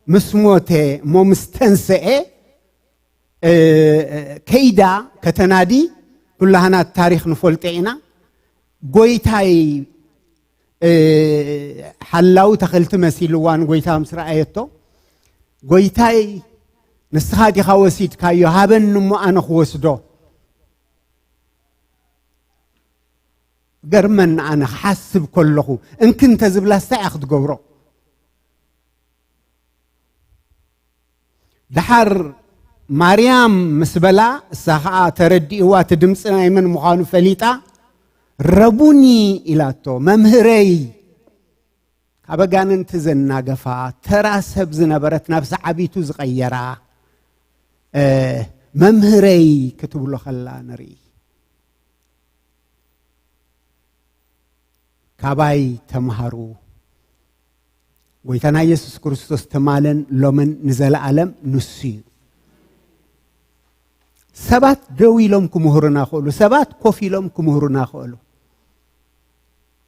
ምስ ሞተ እሞ ምስ ተንሰኤ ከይዳ ከተናዲ ኩላህና ታሪኽ ንፈልጦ ኢና። ጎይታይ ሓላዊ ተኽልቲ መሲልዋ ንጎይታ ምስ ረኣየቶ፣ ጎይታይ ንስኻ ዲኻ ወሲድካዮ? ሃበኒ እሞ ኣነ ክወስዶ። ገርመኒ ኣነ ክሓስብ ከለኹ እንኪ እንተዝብላ ስታይ እያ ክትገብሮ? ደሓር ማርያም ምስ በላ እሳ ኸዓ ተረዲእዋ እቲ ድምፂ ናይ መን ምዃኑ ፈሊጣ ረቡኒ ኢላቶ። መምህረይ። ካብ ኣጋንንቲ ዘናገፋ ተራ ሰብ ዝነበረት ናብ ሰዓቢቱ ዝቐየራ መምህረይ ክትብሎ ከላ ንርኢ። ካባይ ተምሃሩ። ጎይታና ኢየሱስ ክርስቶስ ትማልን ሎምን ንዘለኣለም ንሱ እዩ። ሰባት ደው ኢሎም ክምህሩና ክእሉ፣ ሰባት ኮፍ ኢሎም ክምህሩና ክእሉ።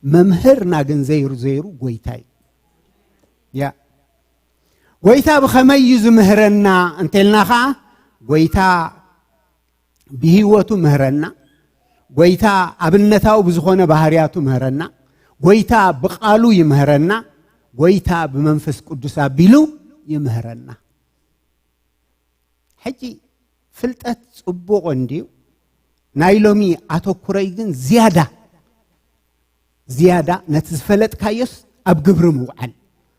መምህርና ግን ዘይሩ ዘይሩ ጎይታ እዩ። ያ ጎይታ ብኸመይ እዩ ዝምህረና እንተልና ኸዓ ጎይታ ብህይወቱ ምህረና። ጎይታ ኣብነታዊ ብዝኾነ ባህርያቱ ምህረና። ጎይታ ብቓሉ ይምህረና። ጎይታ ብመንፈስ ቅዱስ ኣቢሉ ይምህረና። ሕጂ ፍልጠት ጽቡቕ እንድዩ። ናይ ሎሚ ኣተኩረይ ግን ዝያዳ ዝያዳ ነቲ ዝፈለጥካዮስ ኣብ ግብሪ ምውዓል።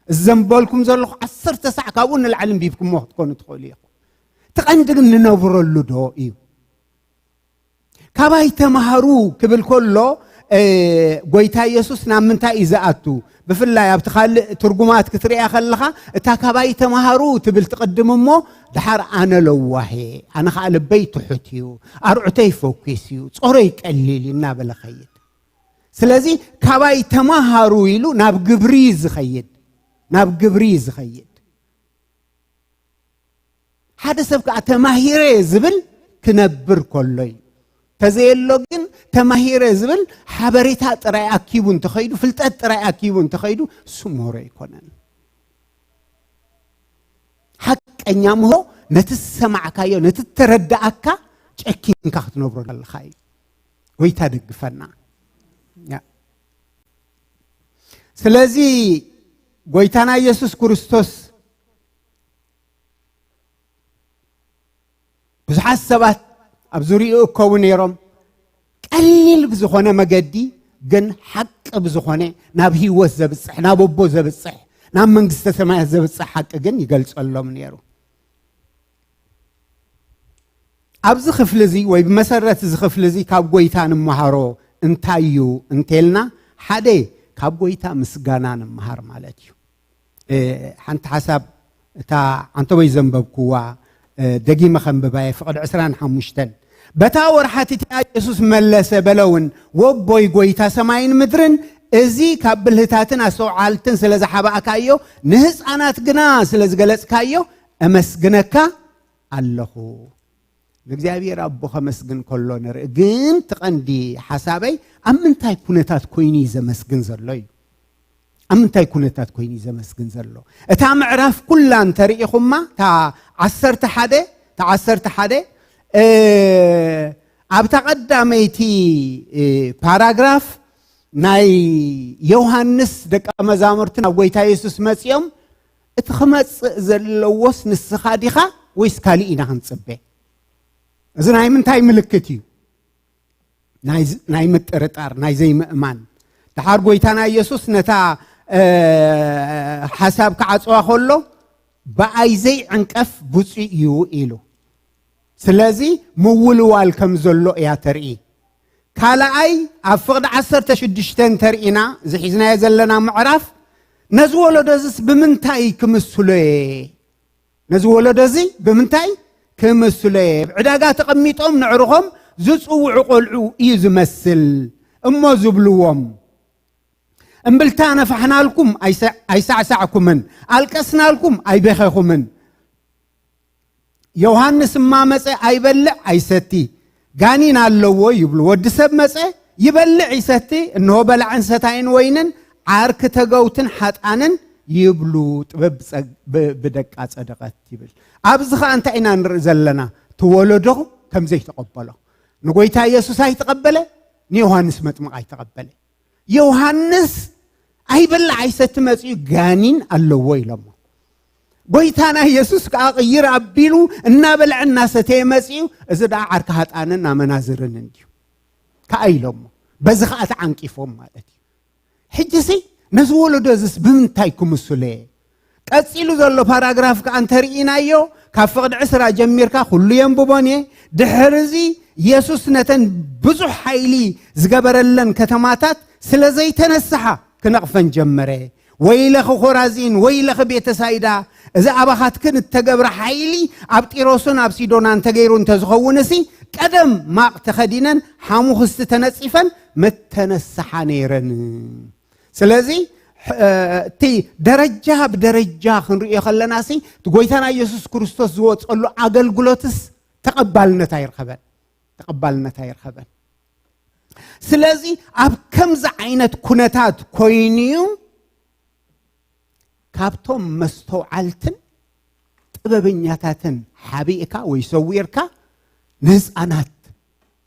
እዘም በልኩም ዘለኹ ዓሰርተ ሳዕ ካብኡ ንላዕሊ እንቢብኩሞ ክትኮኑ ትኽእሉ ኢኹም። እቲ ቀንዲ ግን ንነብረሉ ዶ እዩ? ካባይ ተምሃሩ ክብል ከሎ ጎይታ ኢየሱስ ናብ ምንታይ እዩ ዝኣቱ? ብፍላይ ኣብቲ ካልእ ትርጉማት ክትሪኣ ከለኻ እታ ካባይ ተምሃሩ ትብል ትቕድም እሞ ድሓር ኣነ ለዋሄ፣ ኣነ ኸዓ ልበይ ትሑት እዩ፣ ኣርዑተይ ፈኲስ እዩ፣ ጾረይ ቀሊል እዩ እናበለ ኸይድ። ስለዚ ካባይ ተማሃሩ ኢሉ ናብ ግብሪ ዝኸይድ፣ ናብ ግብሪ ዝኸይድ። ሓደ ሰብ ከዓ ተማሂረ ዝብል ክነብር ከሎ እዩ። ተዘየሎ ግን ተማሂረ ዝብል ሓበሬታ ጥራይ ኣኪቡ እንተኸይዱ፣ ፍልጠት ጥራይ ኣኪቡ እንተኸይዱ፣ እሱ ምህሮ ኣይኮነን። ሓቀኛ ምህሮ ነቲ ዝሰማዕካዮ፣ ነቲ ተረዳኣካ ጨኪንካ ክትነብሮ ኣለካ እዩ። ጎይታ ደግፈና። ያ። ስለዚ ጎይታና ኢየሱስ ክርስቶስ ብዙሓት ሰባት ኣብ ዙሪኡ እከቡ ነይሮም። ቀሊል ብዝኾነ መገዲ ግን ሓቂ ብዝኾነ ናብ ህይወት ዘብጽሕ፣ ናብ ኣቦ ዘብጽሕ፣ ናብ መንግስተ ሰማያት ዘብጽሕ ሓቂ ግን ይገልጸሎም ነይሩ። ኣብዚ ክፍሊ እዚ ወይ ብመሰረት እዚ ክፍሊ እዚ ካብ ጎይታ ንምሃሮ እንታይ እዩ እንተልና፣ ሓደ ካብ ጎይታ ምስጋና ንምሃር ማለት እዩ። እ፣ ሓንቲ ሓሳብ እታ ዓንተቦይ ዘንበብኩዋ፣ እ፣ ደጊመ ከንብባየ ፍቕድ ዕስራን ሓሙሽተን። በታ ወርሓት እቲኣ የሱስ መለሰ በለውን፣ ወቦይ ጎይታ ሰማይን ምድርን፣ እዚ ካብ ብልህታትን ኣስተውዓልትን ስለ ዝሓባእካዮ፣ ንህፃናት ግና ስለ ዝገለጽካዮ፣ እመስግነካ ኣለኹ። ንእግዚኣብሔር ኣቦ ከመስግን ከሎ ንርኢ። ግን እቲ ቀንዲ ሓሳበይ ኣብ ምንታይ ኩነታት ኮይኑ እዩ ዘመስግን ዘሎ እዩ። ኣብ ምንታይ ኩነታት ኮይኑ እዩ ዘመስግን ዘሎ? እታ ምዕራፍ ኩላ እንተርኢኹማ፣ እታ ዓሰርተ ሓደ፣ እታ ዓሰርተ ሓደ፣ እ፣ ኣብታ ቀዳመይቲ፣ እ፣ ፓራግራፍ ናይ ዮሃንስ ደቀ መዛሙርቲ ናብ ጎይታ የሱስ መጺኦም፣ "እቲ ክመጽእ ዘለዎስ ንስኻ ዲኻ ወይስ ካሊእ ኢና ክንጽበ?" እዚ ናይ ምንታይ ምልክት እዩ? ናይ ዝ-፣ ናይ ምጥርጣር፣ ናይ ዘይምእማን። ደሓር ጎይታና ኢየሱስ ነታ፣ እ፣ ሓሳብ ክዓጽዋ ከሎ፣ "ብኣይ ዘይዕንቀፍ ብፁዕ እዩ" ኢሉ። ስለዚ ምውልዋል ከም ዘሎ እያ ተርኢ። ካልኣይ፣ ኣብ ፍቕዲ ዓሰርተ ሽዱሽተ እንተርኢና፣ እዚ ሒዝናዮ ዘለና ምዕራፍ፣ "ነዚ ወለዶ እዚስ ብምንታይ ክምስሎ እየ?" ነዚ ወለዶ እዚ ብምንታይ ክምስሎ እየ? ኣብ ዕዳጋ ተቐሚጦም ነዕርኾም ዝጽውዑ ቆልዑ እዩ ዝመስል እሞ ዝብልዎም፣ "እምብልታ ነፋሕናልኩም ኣይሰ-፣ ኣይሳዕሳዕኩምን፣ ኣልቀስናልኩም ኣይበኸኹምን። ዮሃንስ እማ መጸ ኣይበልዕ ኣይሰቲ፣ ጋኒን ኣለዎ" ይብሉ። ወዲ ሰብ መጸ ይበልዕ ይሰቲ፣ እንሆ በላዕን ሰታይን ወይንን ዓርኪ ተገውትን ሓጣንን ይብሉ። ጥበብ ብጸ-፣ ብ-፣ ብደቃ ጸደቐት ይብል። ኣብዚ ኸኣ እንታይ ኢና ንርኢ ዘለና? እቲ ወለዶ ከም ዘይተቐበሎ። ንጎይታ የሱስ ኣይተቐበለ፣ ንዮሃንስ መጥምቕ ኣይተቐበለ። ዮሃንስ ኣይበልዕ ኣይሰቲ መጺኡ ጋኒን ኣለዎ ኢሎሞ። ጎይታና የሱስ ከኣ ቅይር ኣቢሉ እናበልዐ እናሰተየ መጺኡ፣ "እዚ ደኣ ዓርኪ ሃጣንን ኣመናዝርን እንድዩ" ከኣ ኢሎሞ። በዚ ኸኣ ተዓንቂፎም ማለት እዩ። ሕጂሲ ነዚ ወለዶ እዚስ ብምንታይ ክምስሎ እየ? ቀጺሉ ዘሎ ፓራግራፍ ከኣ እንተርኢናዮ፣ ካብ ፍቕዲ ዕስራ ጀሚርካ ኩሉ የንብቦን እየ። ድሕሪ እዚ የሱስ ነተን ብዙሕ ሓይሊ ዝገበረለን ከተማታት ስለ ዘይተነስሓ ክነቕፈን ጀመረ። "ወይለኺ ኾራዚን፣ ወይለኺ ቤተሳይዳ፣ እዚ ኣባኻትክን እተገብረ ሓይሊ ኣብ ጢሮስን ኣብ ሲዶና እንተገይሩ እንተዝኸውንሲ፣ ቀደም ማቕ ተኸዲነን ሓሙኽስቲ ተነጺፈን ምተነስሓ ነይረን።" ስለዚ፣ ሕ-፣ እቲ ደረጃ ብደረጃ ክንርእዮ ከለናሲ፣ እቲ ጎይታና ኢየሱስ ክርስቶስ ዝወጸሉ ኣገልግሎትስ ተቐባልነት ኣይረኸበን። ተቐባልነት ኣይረኸበን። ስለዚ፣ ኣብ ከምዚ ዓይነት ኩነታት ኮይኑ'ዩ ካብቶም መስተውዓልትን ጥበበኛታትን ሓቢእካ ወይ ሰዊርካ ንህፃናት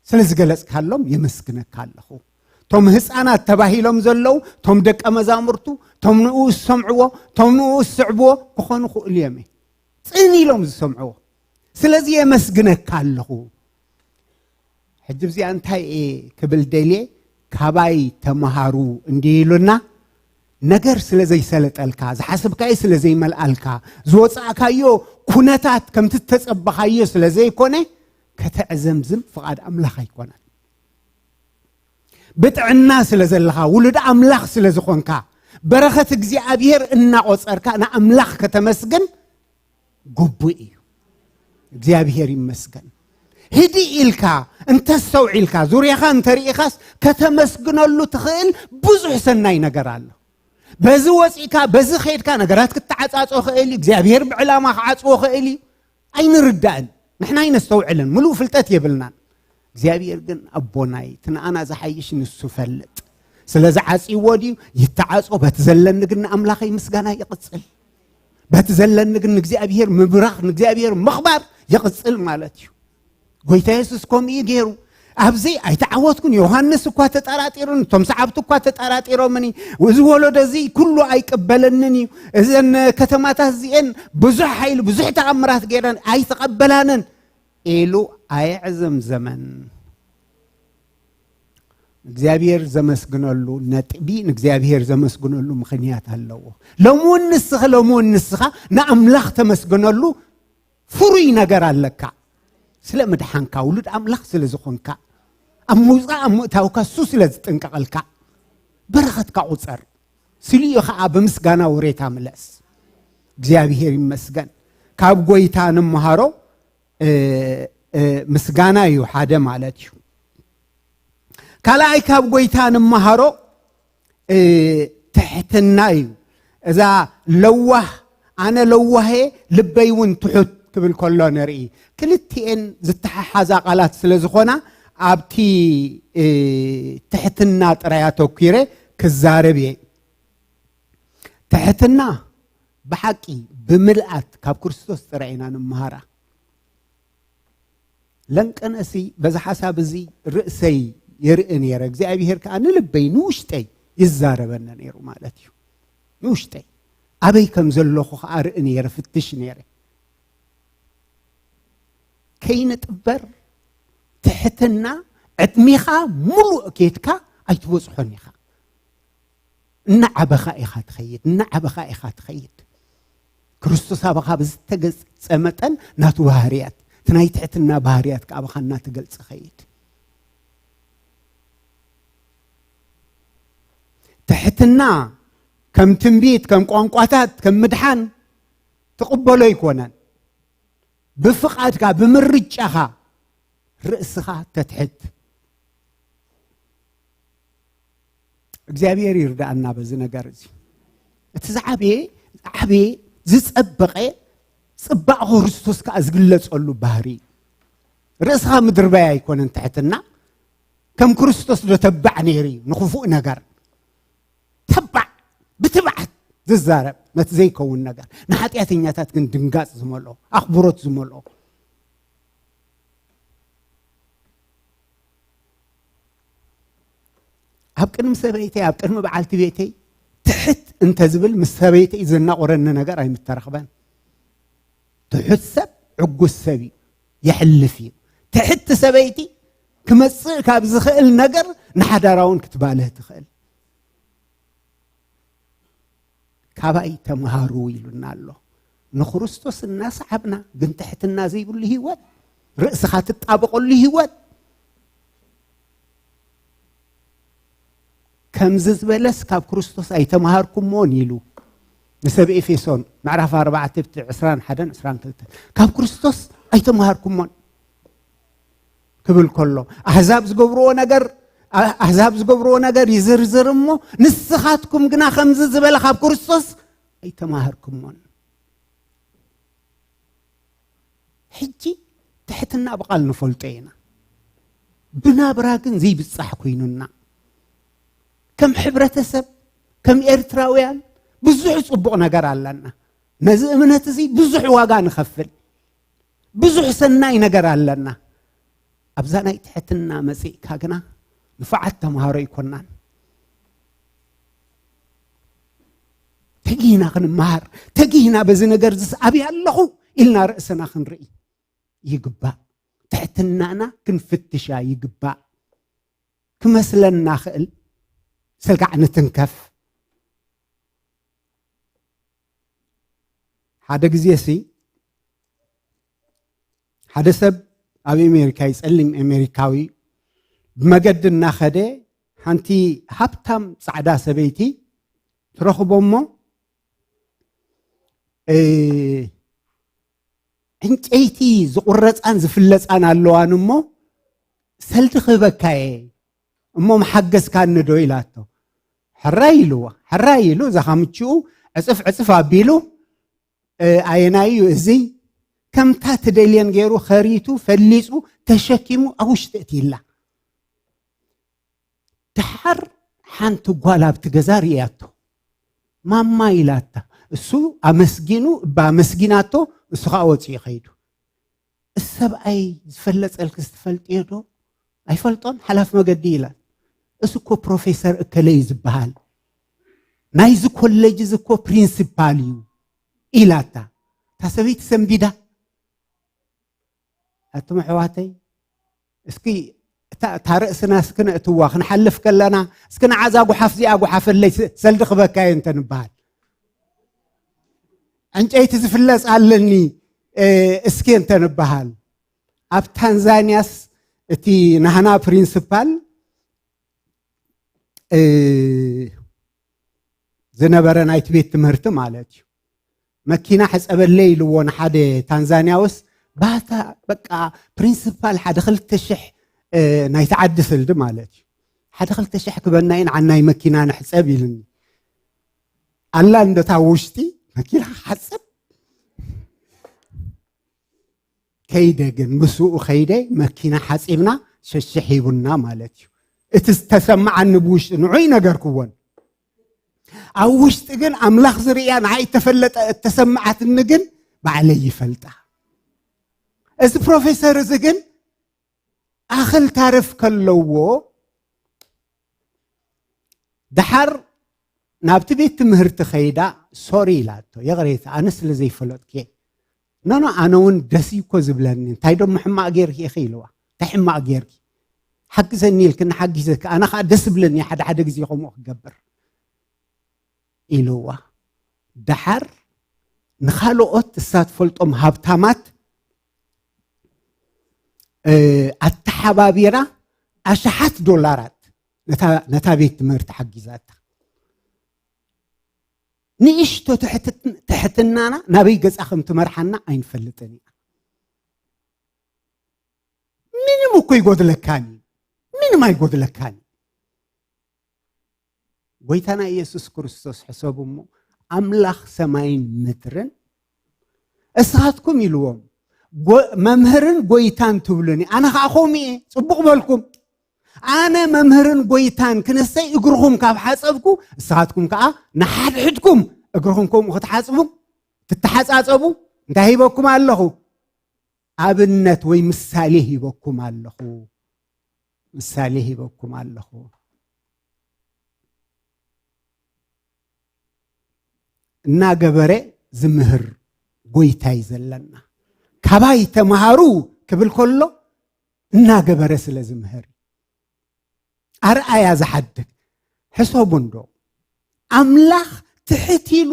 ስለ ዝገለጽካሎም የመስግነካ ኣለኹ። እቶም ህፃናት ተባሂሎም ዘለዉ፣ እቶም ደቀ መዛሙርቱ፣ እቶም ንኡ ዝሰምዕዎ፣ እቶም ንኡ ዝስዕብዎ ክኾኑ ክእሉ እዮም። ጽን ኢሎም ዝሰምዕዎ። ስለዚ የመስግነካ ኣለኹ። ሕጂ እዚኣ እንታይ እየ ክብል ደልየ? ካባይ ተምሃሩ እንዲህ ኢሉና፣ ነገር ስለ ዘይሰለጠልካ፣ ዝሓሰብካዮ ስለ ዘይመልኣልካ፣ ዝወጻእካዮ ኩነታት ከምቲ እተጸበኻዮ ስለ ዘይኮነ፣ ከተዕዘምዝም ፍቓድ ኣምላኽ ኣይኮነን። ብጥዕና ስለ ዘለኻ፣ ውሉድ ኣምላኽ ስለ ዝኾንካ፣ በረኸት እግዚኣብሔር እናቖጸርካ ንኣምላኽ ከተመስግን ግቡእ እዩ። እግዚኣብሔር ይመስገን። ህድእ ኢልካ እንተስተውዒልካ፣ ዙርያኻ እንተርኢኻስ፣ ከተመስግነሉ ትኽእል ብዙሕ ሰናይ ነገር ኣሎ። በዚ ወፂእካ፣ በዚ ኸይድካ፣ ነገራት ክትተዓፃፆ ኽእል እዩ። እግዚኣብሔር ብዕላማ ክዓፅዎ ኽእል እዩ። ኣይንርዳእን። ንሕና ኣይነስተውዕልን። ምሉእ ፍልጠት የብልናን። እግዚኣብሔር ግን ኣቦናይ፣ እቲ ንኣና ዝሓይሽ ንሱ ፈልጥ። ስለ ዝዓፅይዎ ድዩ? ይተዓፆ። በቲ ዘለኒ ግን ንኣምላኸይ ምስጋና ይቕፅል። በቲ ዘለኒ ግን ንእግዚኣብሔር ምብራኽ፣ ንእግዚኣብሔር ምኽባር ይቕጽል ማለት እዩ። ጎይታ የሱስ ከምኡ እዩ ገይሩ። ኣብዚ ኣይተዓወትኩን። ዮሃንስ እኳ ተጠራጢሩን፣ እቶም ሰዓብቲ እኳ ተጠራጢሮምኒ። እዚ ወለዶ እዚ ኩሉ ኣይቅበለንን እዩ። እዘን ከተማታት እዚኤን ብዙሕ ሓይሊ፣ ብዙሕ ተኣምራት ገይረን ኣይተቐበላንን ኢሉ ኣየዕዘምዘመን። እግዚኣብሔር ዘመስግነሉ ነጥቢ፣ ንእግዚኣብሔር ዘመስግነሉ ምኽንያት ኣለዎ። ሎሚ እውን ንስኺ፣ ሎሚ እውን ንስኻ ንኣምላኽ ተመስግነሉ። ፍሩይ ነገር ኣለካ። ስለ ምድሓንካ፣ ውሉድ ኣምላኽ ስለ ዝኾንካ፣ ኣብ ምውጻእ ኣብ ምእታውካ እሱ ስለ ዝጥንቀቐልካ፣ በረኸትካ ቁጸር። ስሊኡ ኸዓ ብምስጋና ውሬታ ምለስ። እግዚኣብሔር ይመስገን። ካብ ጎይታ ንምሃሮ፣ እ፣ እ፣ ምስጋና እዩ ሓደ ማለት እዩ። ካልኣይ ካብ ጎይታ ንምሃሮ፣ እ፣ ትሕትና እዩ። እዛ ለዋህ፣ ኣነ ለዋሄ ልበይ እውን ትሑት ክብል ከሎ ንርኢ። ክልቲኤን ዝተሓሓዛ ቃላት ስለ ዝኾና ኣብቲ፣ እ፣ ትሕትና ጥራይ ኣተኲረ ክዛረብ እየ። ትሕትና ብሓቂ ብምልኣት ካብ ክርስቶስ ጥራይ ኢና ንምሃራ። ለንቀነሲ በዚ ሓሳብ እዚ ርእሰይ የርኢ ነይረ። እግዚኣብሔር ከኣ ንልበይ ንውሽጠይ ይዛረበኒ ነይሩ ማለት እዩ። ንውሽጠይ ኣበይ ከም ዘለኹ ከኣ ርኢ ነይረ፣ ፍትሽ ነይረ። ከይንጥበር ትሕትና ዕድሜኻ ሙሉእ ኬድካ ኣይትበጽሖን ኢኻ። እናዓበኻ ኢኻ ትኸይድ፣ እናዓበኻ ኢኻ ትኸይድ። ክርስቶስ ኣባኻ ብዝተገጸ መጠን ናቱ ባህርያት፣ እቲ ናይ ትሕትና ባህርያት ከኣ ኣባኻ እናተገልጸ ኸይድ። ትሕትና ከም ትንቢት፣ ከም ቋንቋታት፣ ከም ምድሓን ትቕበሎ ኣይኮነን። ብፍቓድካ፣ ብምርጫኻ ርእስኻ ተትሕት። እግዚኣብሔር ይርዳእና በዚ ነገር እዚ። እቲ ዝዓበየ፣ ዝዓበየ፣ ዝጸበቐ ጽባቕ ክርስቶስ ከኣ ዝግለጸሉ ባህሪ እዩ። ርእስኻ ምድርባይ ኣይኮነን ትሕትና። ከም ክርስቶስ ዶ ተባዕ ነይሩ እዩ ንኽፉእ ነገር? ተባዕ፣ ብትብዓት ዝዛረብ ነቲ ዘይከውን ነገር፣ ንሓጢኣተኛታት ግን ድንጋጽ ዝመልኦ፣ ኣኽብሮት ዝመልኦ። ኣብ ቅድሚ ሰበይተይ፣ ኣብ ቅድሚ በዓልቲ ቤተይ ትሕት እንተ ዝብል፣ ምስ ሰበይተይ ዘናቑረኒ ነገር ኣይምተረኽበን። ትሑት ሰብ ዕጉስ ሰብ እዩ፣ የሕልፍ እዩ። ትሕቲ ሰበይቲ ክመጽእ ካብ ዝኽእል ነገር ንሓዳራ እውን ክትባልህ ትኽእል። ካባይ ተምሃሩ ኢሉና ኣሎ። ንክርስቶስ እናሰዓብና ግን ትሕትና ዘይብሉ ህይወት፣ ርእስኻ ትጣበቐሉ ህይወት፣ ከምዚ ዝበለስ ካብ ክርስቶስ ኣይተምሃርኩሞን ኢሉ ንሰብ ኤፌሶን ምዕራፍ ኣርባዕተ ብቲ ዕስራን ሓደን ዕስራን ክልተን፣ ካብ ክርስቶስ ኣይተምሃርኩሞን ክብል ከሎ፣ ኣህዛብ ዝገብርዎ ነገር፣ ኣህዛብ ዝገብርዎ ነገር ይዝርዝር እሞ፣ ንስኻትኩም ግና ከምዚ ዝበለ ካብ ክርስቶስ ኣይተማሃርኩሞን። ሕጂ ትሕትና ብቓል ንፈልጦ ኢና፣ ብናብራ ግን ዘይብጻሕ ኮይኑና። ከም ሕብረተሰብ፣ ከም ኤርትራውያን ብዙሕ ጽቡቕ ነገር ኣለና። ነዚ እምነት እዚ ብዙሕ ዋጋ ንኸፍል። ብዙሕ ሰናይ ነገር ኣለና። ኣብዛ ናይ ትሕትና መጺእካ ግና ንፉዓት ተምሃሮ ኣይኮናን። ተጊህና ክንመሃር፣ ተጊህና በዚ ነገር ዝስ ኣበይ ኣለኹ ኢልና ርእስና ክንርኢ ይግባእ። ትሕትናና ክንፍትሻ ይግባእ። ክመስለና ክእል ስጋዕ ንትንከፍ። ሓደ ግዜ ሲ ሓደ ሰብ ኣብ ኣሜሪካ ይጸልም ኣሜሪካዊ ብመገዲ እናኸደ ሓንቲ ሃብታም ጻዕዳ ሰበይቲ ትረኽቦ እሞ፣ እ፣ ዕንጨይቲ ዝቑረጻን ዝፍለጻን ኣለዋን እሞ፣ "ሰልዲ ክህበካ እየ እሞ፣ ምሓገዝካኒ ዶ?" ኢላቶ። "ሕራይ" ኢልዋ። ሕራይ ኢሉ፣ እዛ ካምችኡ ዕጽፍ ዕጽፍ ኣቢሉ፣ እ፣ ኣየናይ እዩ እዚ? ከምታ ትደልየን ገይሩ፣ ኸሪቱ፣ ፈሊጹ፣ ተሸኪሙ፣ ኣብ ውሽጢ እትይላ። ደሓር ሓንቲ ጓል ኣብቲ ገዛ ርእያቶ። "ማማ" ኢላታ። እሱ ኣመስጊኑ፣ እባ ኣመስጊናቶ፣ እሱ ኸኣ ወጺኡ ኸይዱ። "እዚ ሰብኣይ ዝፈለጸልክስ ትፈልጥዮ ዶ?" ኣይፈልጦን፣ ሓላፍ መገዲ ኢላ። እሱ እኮ ፕሮፌሰር እከለ እዩ ዝበሃል፣ ናይዚ ኮሌጅ እዚ እኮ ፕሪንሲፓል እዩ ኢላታ። እታ ሰበይቲ ሰንቢዳ። ኣቱም ኣሕዋተይ፣ እስኪ እታ እታ ርእስና እስኪ ነእትዋ፣ ክንሓልፍ ከለና እስኪ ንዓዛ ጓሓፍ እዚኣ ጓሓፈለይ፣ ስ- ሰልዲ ክበካየ እንተ ንበሃል፣ ዕንጨይቲ ዝፍለጽ ኣለኒ፣ እ፣ እስኪ እንተ ንበሃል። ኣብ ታንዛንያስ እቲ ናህና ፕሪንስፓል፣ እ፣ ዝነበረ ናይቲ ቤት ትምህርቲ ማለት እዩ። መኪና ሕጸበለይ ኢልዎ ንሓደ ታንዛንያውስ፣ ባታ በቃ ፕሪንስፓል ሓደ ክልተ ሽሕ፣ እ፣ ናይቲ ዓዲ ስልዲ ማለት እዩ። ሓደ ክልተ ሽሕ ክበና እዩ ንዓናይ መኪና ንሕጸብ ኢልኒ። ኣላ እንደታ ውሽጢ መኪና ክሓጽብ ከይደ ግን ምስኡ ከይደ መኪና ሓጺብና ሸሽሕ ሂቡና ማለት እዩ። እቲ ዝተሰማዓኒ ብውሽጢ ንዑይ ነገርክዎን። ኣብ ውሽጢ ግን ኣምላኽ ዝርእያ ንዓይ እተፈለጠ እተሰማዓትኒ ግን ባዕለይ ይፈልጣ። እዚ ፕሮፌሰር እዚ ግን ኣኽል ታርፍ ከለዎ ደሓር ናብቲ ቤት ትምህርቲ ከይዳ ሶሪ ኢላቶ፣ ይቕሬታ ኣነ ስለ ዘይፈለጥኩ። ኖኖ ኣነ እውን ደስ እዩ እኮ ዝብለኒ፣ እንታይ ደሞ ሕማቕ ጌርኪ ኢኺ ኢልዋ። እንታይ ሕማቕ ጌርኪ? ሓግዘኒ ኢልክኒ ሓጊዘኪ፣ ኣነ ከዓ ደስ ዝብለኒ ሓደ ሓደ ግዜ ከምኡ ክገብር ኢልዋ። ደሓር ንኻልኦት እሳ ትፈልጦም ሃብታማት፣ እ፣ ኣተሓባቢራ ኣሽሓት ዶላራት ነታ ነታ ቤት ትምህርቲ ሓጊዛታ። ንእሽቶ ትሕትት- ትሕትናና ናበይ ገጻ ከም ትመርሓና ኣይንፈልጥን ኢና። ምንም እኮ ይጎድለካን እዩ፣ ምንም ኣይጎድለካን እዩ። ጎይታና ኢየሱስ ክርስቶስ ሕሰቡ እሞ፣ ኣምላኽ ሰማይን ምድርን እስኻትኩም ኢልዎም፣ ጎ- መምህርን ጎይታን ትብሉኒ፣ ኣነ ኸዓ ከምኡ እየ። ጽቡቕ በልኩም። ኣነ መምህርን ጎይታን ክንሰይ እግርኹም ካብ ሓጸብኩ፣ እስኻትኩም ከኣ ንሓድሕድኩም እግርኹም ከምኡ ክትሓጽቡ፣ ትተሓጻጸቡ፣ እንታይ ሂበኩም ኣለኹ? ኣብነት ወይ ምሳሌ ሂበኩም ኣለኹ። ምሳሌ ሂበኩም ኣለኹ። እናገበረ ዝምህር ጎይታ እዩ ዘለና። ካባይ ተምሃሩ ክብል ከሎ እናገበረ ስለ ዝምህር። ኣርኣያ ዝሓድግ። ሕሰቡ እንዶ፣ ኣምላኽ ትሕት ኢሉ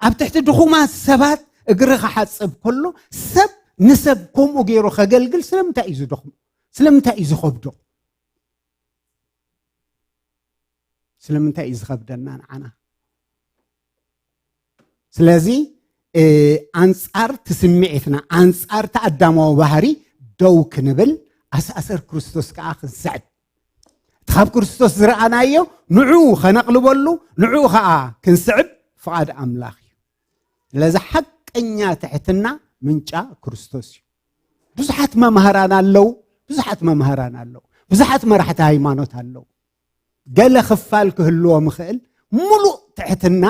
ኣብ ትሕቲ ድኹማት ሰባት እግሪ ክሓጽብ ከሎ፣ ሰብ ንሰብ ከምኡ ገይሩ ከገልግል ስለምንታይ እዩ ዝደኽሞ? ስለምንታይ እዩ ዝኸብዶ? ስለምንታይ እዩ ዝኸብደና ንዓና? ስለዚ፣ እ፣ ኣንጻር እቲ ስምዒትና፣ ኣንጻር እቲ ኣዳማዊ ባህሪ ደው ክንብል፣ ኣስኣሰር ክርስቶስ ከኣ ክንስዕብ፣ እቲ ካብ ክርስቶስ ዝረኣናዮ ንዕኡ ከነቕልበሉ፣ ንዕኡ ከኣ ክንስዕብ ፍቓድ ኣምላኽ እዩ። ስለዚ ሓቀኛ ትሕትና ምንጫ ክርስቶስ እዩ። ብዙሓት መምህራን ኣለዉ፣ ብዙሓት መምህራን ኣለዉ፣ ብዙሓት መራሕቲ ሃይማኖት ኣለዉ። ገለ ክፋል ክህልዎም ይኽእል፣ ምሉእ ትሕትና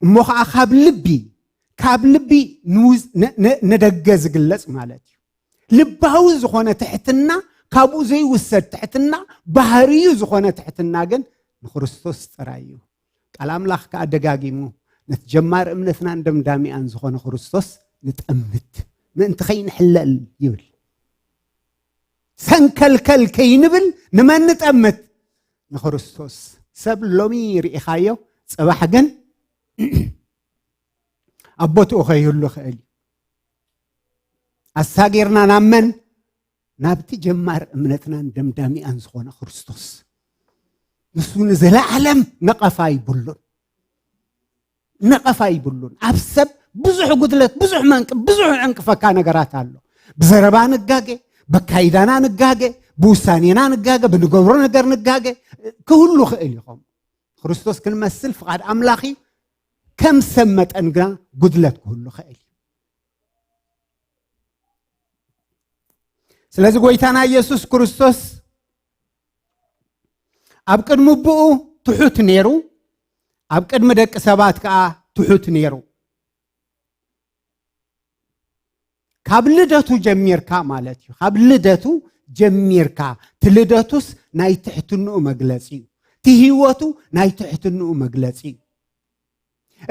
እሞ ኸዓ ካብ ልቢ፣ ካብ ልቢ ንውዝ- ነ- ነ- ንደገ ዝግለጽ ማለት እዩ። ልባዊ ዝኾነ ትሕትና፣ ካብኡ ዘይውሰድ ትሕትና፣ ባህርዩ ዝኾነ ትሕትና ግን ንክርስቶስ ጥራይ እዩ። ቃል ኣምላኽ ከኣ ደጋጊሙ፣ ነቲ ጀማር እምነትናን ደምዳሚኣን ዝኾነ ክርስቶስ ንጠምት፣ ምእንቲ ከይንሕለል ይብል። ሰንከልከል ከይንብል ንመን ንጠምት? ንክርስቶስ። ሰብ ሎሚ ርኢኻዮ፣ ጽባሕ ግን ኣብ ቦትኡ ከይህሉ ይኽእል እዩ። ኣሳጊርና ናብ መን? ናብቲ ጀማር እምነትናን ደምዳሚኣን ዝኾነ ክርስቶስ። ንሱ ንዘለዓለም ነቐፋ ይብሉን። ነቐፋ ይብሉን። ኣብ ሰብ ብዙሕ ጉድለት፣ ብዙሕ መንቅ-፣ ብዙሕ ዕንቅፈካ ነገራት ኣሎ። ብዘረባ ንጋገ፣ በካይዳና ንጋገ፣ ብውሳኔና ንጋገ፣ ብንገብሮ ነገር ንጋገ ክህሉ ክእል ይኾም። ክርስቶስ ክንመስል ፍቓድ ኣምላኽ እዩ። ከም ሰብ መጠን ግና ጉድለት ክህሉ ክእል እዩ። ስለዚ ጎይታና ኢየሱስ ክርስቶስ ኣብ ቅድሚ ኣቦኡ ትሑት ነይሩ፣ ኣብ ቅድሚ ደቂ ሰባት ከኣ ትሑት ነይሩ። ካብ ልደቱ ጀሚርካ ማለት እዩ። ካብ ልደቱ ጀሚርካ፣ እቲ ልደቱስ ናይ ትሕትንኡ መግለጺ እዩ። እቲ ህይወቱ ናይ ትሕትንኡ መግለጺ እዩ።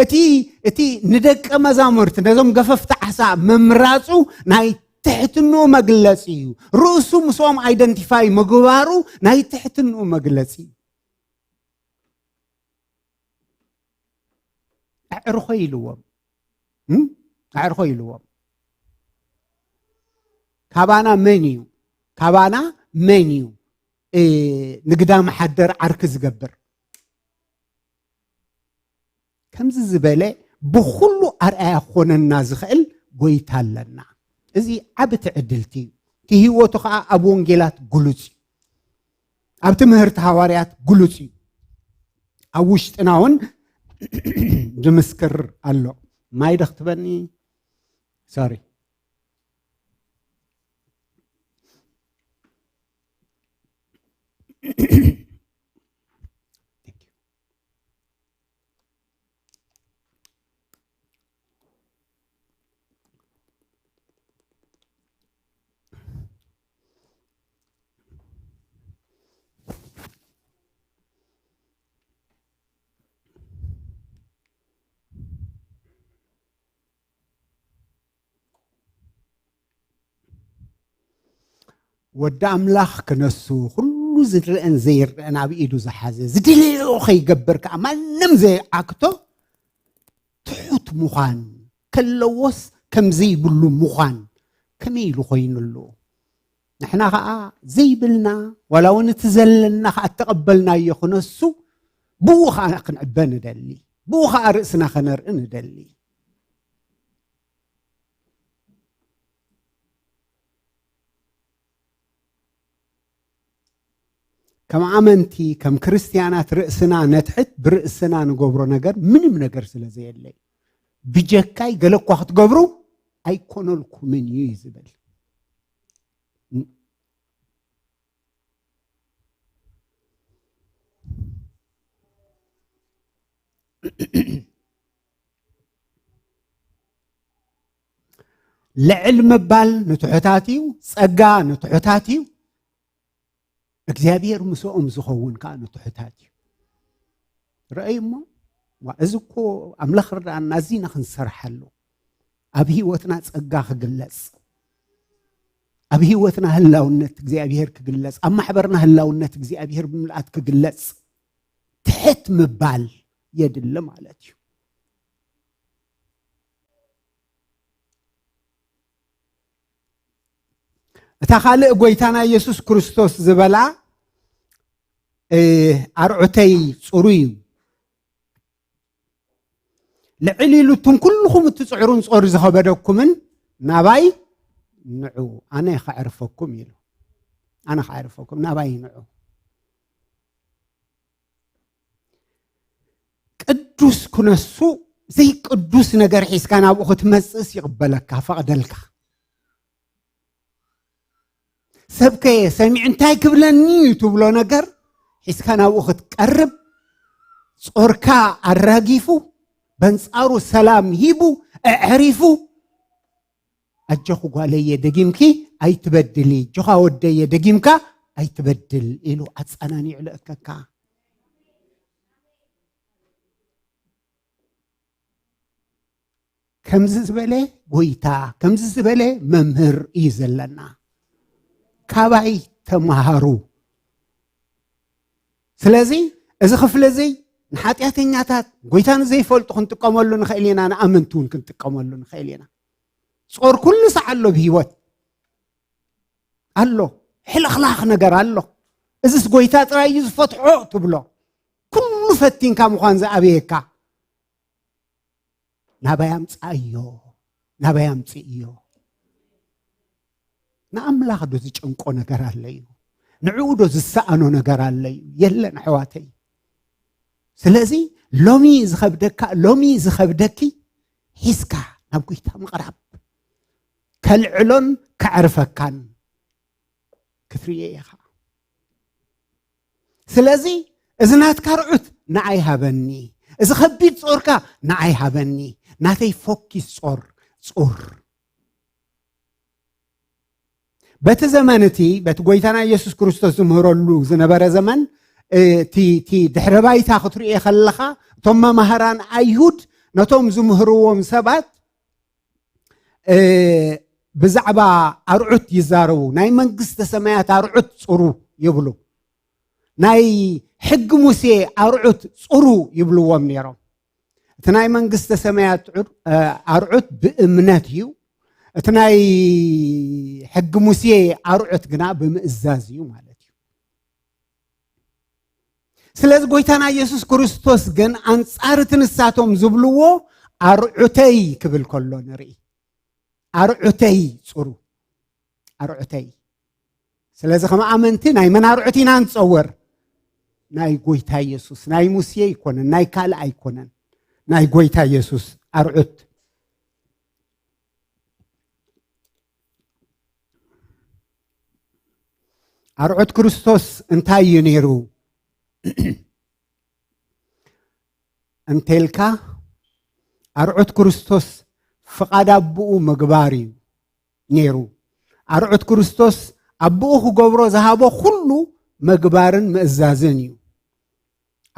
እቲ እቲ ንደቀ መዛሙርቲ ነዞም ገፈፍቲ ዓሳ ምምራጹ ናይ ትሕትንኡ መግለጺ እዩ። ርእሱ ምስኦም ኣይደንቲፋይ ምግባሩ ናይ ትሕትንኡ መግለጺ እዩ። ኣዕርኾ ኢልዎም። እም? ኣዕርኾ ኢልዎም። ካባና መን እዩ? ካባና መን እዩ? እ፣ ንግዳ መሓደር ዓርኪ ዝገብር? ከምዚ ዝበለ ብኹሉ ኣርኣያ ክኾነና ዝኽእል ጎይታ ኣለና። እዚ ዓቢ ትዕድልቲ እዩ። እቲ ህይወቱ ኸዓ ኣብ ወንጌላት ግሉጽ እዩ። ኣብ ትምህርቲ ሃዋርያት ግሉጽ እዩ። ኣብ ውሽጥና እውን ዝምስክር ኣሎ። ማይ ዶ ክትበኒ? ሶሪ። ወዲ ኣምላኽ ክነሱ፣ ኩሉ ዝረአን ዘይረአን ኣብ ኢዱ ዝሓዘ፣ ዝደለዮ ከይገብር ከኣ ማንም ዘይዓግቶ ትሑት ምዃን ከለዎስ ከም ዘይብሉ ምዃን ከመይ ኢሉ ኮይኑሉ? ንሕና ኸኣ ዘይብልና፣ ዋላ እውን እቲ ዘለና ኸኣ እተቐበልናዮ ክነሱ፣ ብኡ ኸኣ ክንዕበ ንደሊ፣ ብኡ ኸኣ ርእስና ከነርኢ ንደሊ። ከም ኣመንቲ፣ ከም ክርስትያናት ርእስና ነትሕት፣ ብርእስና ንገብሮ ነገር ምንም ነገር ስለ ዘየለይ፣ ብጀካይ ገለ እኳ ክትገብሩ ኣይኮነልኩምን እዩ ዝብል። ልዕል ምባል ንትሑታት እዩ፣ ጸጋ ንትሑታት እዩ፣ እግዚኣብሔር ምስኦም ዝኸውን ከኣ ንትሑታት እዩ። ረኣዩ እሞ፣ ዋ፣ እዚ እኮ ኣምላኽ ርዳኣና፣ እዚ ኢና ክንሰርሓሉ። ኣብ ህይወትና ጸጋ ክግለጽ፣ ኣብ ህይወትና ህላውነት እግዚኣብሔር ክግለጽ፣ ኣብ ማሕበርና ህላውነት እግዚኣብሔር ብምልኣት ክግለጽ፣ ትሕት ምባል የድሊ ማለት እዩ። እታ ካልእ ጎይታና ኢየሱስ ክርስቶስ ዝበላ፣ እ፣ ኣርዑተይ ጽሩይ እዩ። ልዕል ኢሉ እቱም ኩልኹም እትጽዕሩን ጾር ዝኸበደኩምን ናባይ ንዑ፣ ኣነ ከዕርፈኩም ኢሉ። ኣነ ከዕርፈኩም፣ ናባይ ንዑ። ቅዱስ ክነሱ ዘይቅዱስ ነገር ሒዝካ ናብኡ ክትመጽእስ ይቕበለካ፣ ፈቕደልካ። ሰብከ ሰሚዑ እንታይ ክብለኒ እዩ ትብሎ ነገር ሒዝካ ናብኡ ክትቀርብ፣ ጾርካ ኣራጊፉ፣ በንጻሩ ሰላም ሂቡ፣ ኣዕሪፉ፣ ኣጆኺ ጓለየ፣ ደጊምኪ ኣይትበድሊ፣ ኣጆኻ ወደየ፣ ደጊምካ ኣይትበድል ኢሉ ኣጸናኒዑ ለእከካ። ከምዚ ዝበለ ጎይታ፣ ከምዚ ዝበለ መምህር እዩ ዘለና። ካባይ ተማሃሩ። ስለዚ እዚ ክፍሊ እዚ ንሓጢኣተኛታት፣ ጎይታ ንዘይፈልጡ ክንጥቀመሉ ንኽእል ኢና፣ ንኣመንቲ እውን ክንጥቀመሉ ንኽእል ኢና። ጾር ኩሉ ሰዓት ኣሎ ብህይወት ኣሎ። ሕልኽላኽ ነገር ኣሎ። እዚስ ጎይታ ጥራይ እዩ ዝፈትሖ ትብሎ። ኩሉ ፈቲንካ ምዃን ዝኣበየካ። ናባይ ኣምጽኣዮ፣ ናባይ ኣምጽእዮ። ንኣምላኽ ዶ ዝጨንቆ ነገር ኣለዩ? ንዕኡ ዶ ዝሰኣኖ ነገር ኣለዩ? የለን ኣሕዋተይ። ስለዚ ሎሚ ዝኸብደካ፣ ሎሚ ዝኸብደኪ ሒዝካ ናብ ጎይታ ምቕራብ ከልዕሎን ከዕርፈካን ክትርእዮ ኢኻ። ስለዚ እዚ ናትካ ርዑት ንዓይ ሃበኒ፣ እዚ ከቢድ ጾርካ ንዓይ ሃበኒ። ናተይ ፎኪስ ጾር ጹር። በቲ ዘመን እቲ በቲ ጎይታና ኢየሱስ ክርስቶስ ዝምህረሉ ዝነበረ ዘመን እቲ ድሕረ ባይታ ክትርእዮ ከለኻ እቶም መማህራን ኣይሁድ ነቶም ዝምህርዎም ሰባት ብዛዕባ ኣርዑት ይዛረቡ። ናይ መንግስተ ሰማያት ኣርዑት ጽሩ ይብሉ። ናይ ሕጊ ሙሴ ኣርዑት ጽሩ ይብልዎም ነይሮም። እቲ ናይ መንግስተ ሰማያት ኣርዑት ብእምነት እዩ። እቲ ናይ ሕጊ ሙሴ ኣርዑት ግና ብምእዛዝ እዩ ማለት እዩ። ስለዚ ጎይታና ኢየሱስ ክርስቶስ ግን ኣንጻር እቲ ንሳቶም ዝብልዎ ኣርዑተይ ክብል ከሎ ንርኢ። ኣርዑተይ ጽሩ ኣርዑተይ። ስለዚ ከም ኣመንቲ ናይ መን ኣርዑት ኢና ንጸወር? ናይ ጎይታ ኢየሱስ። ናይ ሙሴ ኣይኮነን፣ ናይ ካልእ ኣይኮነን፣ ናይ ጎይታ ኢየሱስ ኣርዑት። ኣርዑት ክርስቶስ እንታይ እዩ ነይሩ እንተልካ፣ ኣርዑት ክርስቶስ ፍቓድ ኣቦኡ ምግባር እዩ ነይሩ። ኣርዑት ክርስቶስ ኣቦኡ ክገብሮ ዝሃቦ ኩሉ ምግባርን ምእዛዝን እዩ።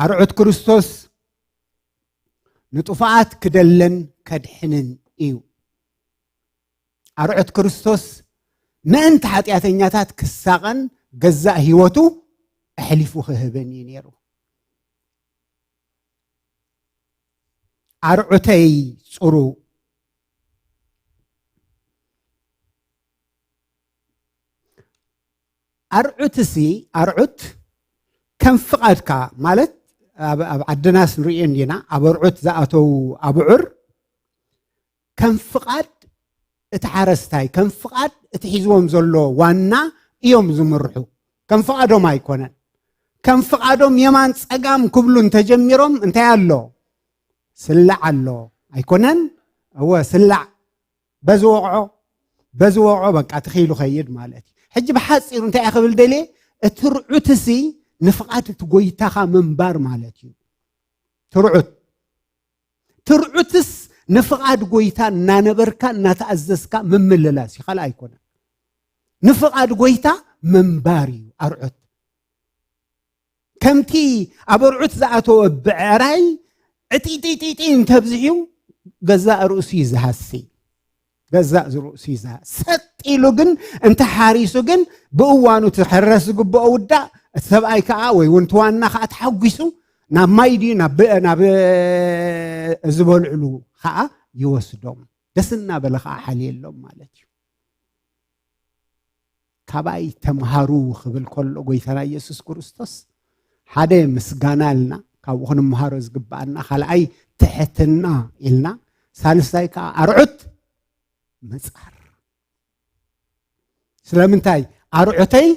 ኣርዑት ክርስቶስ ንጥፉኣት ክደልን ከድሕንን እዩ። ኣርዑት ክርስቶስ ምእንቲ ሓጢኣተኛታት ክሳቐን ገዛእ ህይወቱ ኣሕሊፉ ክህብን እዩ ነይሩ። ኣርዑተይ ጽሩ። ኣርዑትሲ ኣርዑት ከም ፍቓድካ ማለት ኣብ ዓድናስ ንርእዮ እንዲና ኣብ ኣርዑት ዝኣተዉ ኣብዑር ከም ፍቓድ እቲ ሓረስታይ ከም ፍቓድ እቲ ሒዝዎም ዘሎ ዋና እዮም ዝምርሑ። ከም ፍቓዶም ኣይኮነን። ከም ፍቓዶም የማን ጸጋም ክብሉ እንተጀሚሮም እንታይ ኣሎ? ስላዕ ኣሎ ኣይኮነን? እወ ስላዕ በዚ ወቕዖ በዚ ወቕዖ በቃ ተኺሉ ኸይድ ማለት እዩ። ሕጂ ብሓፂሩ እንታይ ክብል ደልየ እቲ ርዑትሲ ንፍቓድ እቲ ጎይታኻ ምንባር ማለት እዩ። ትርዑት ትርዑትስ ንፍቓድ ጎይታ እናነበርካ እናተኣዘዝካ ምምልላስ እዩ፣ ካልእ ኣይኮነን። ንፍቓድ ጎይታ ምንባር እዩ ኣርዑት። ከምቲ ኣብ ኣርዑት ዝኣተወ ብዕራይ ዕጢጢጢጢ እንተብዝሕዩ ገዛእ ርእሱ እዩ ዝሃሲ። ገዛእ ርእሱ እዩ ዝሃሲ። ሰጥ ኢሉ ግን እንተ ሓሪሱ ግን ብእዋኑ እቲ ክሕረስ ዝግብኦ ውዳእ እቲ ሰብኣይ ከዓ ወይ እውን እቲ ዋና ከዓ ተሓጒሱ ናብ ማይ ድዩ ናብ ዝበልዕሉ ከዓ ይወስዶም። ደስ እናበለ ከዓ ሓልየሎም ማለት እዩ። ካባይ ተምሃሩ ክብል ከሎ ጎይታና ኢየሱስ ክርስቶስ ሓደ ምስጋና ኢልና ካብኡ ክንምሃሮ ዝግባኣና፣ ካልኣይ ትሕትና ኢልና፣ ሳልሳይ ከዓ ኣርዑት ምጻር። ስለምንታይ ኣርዑተይ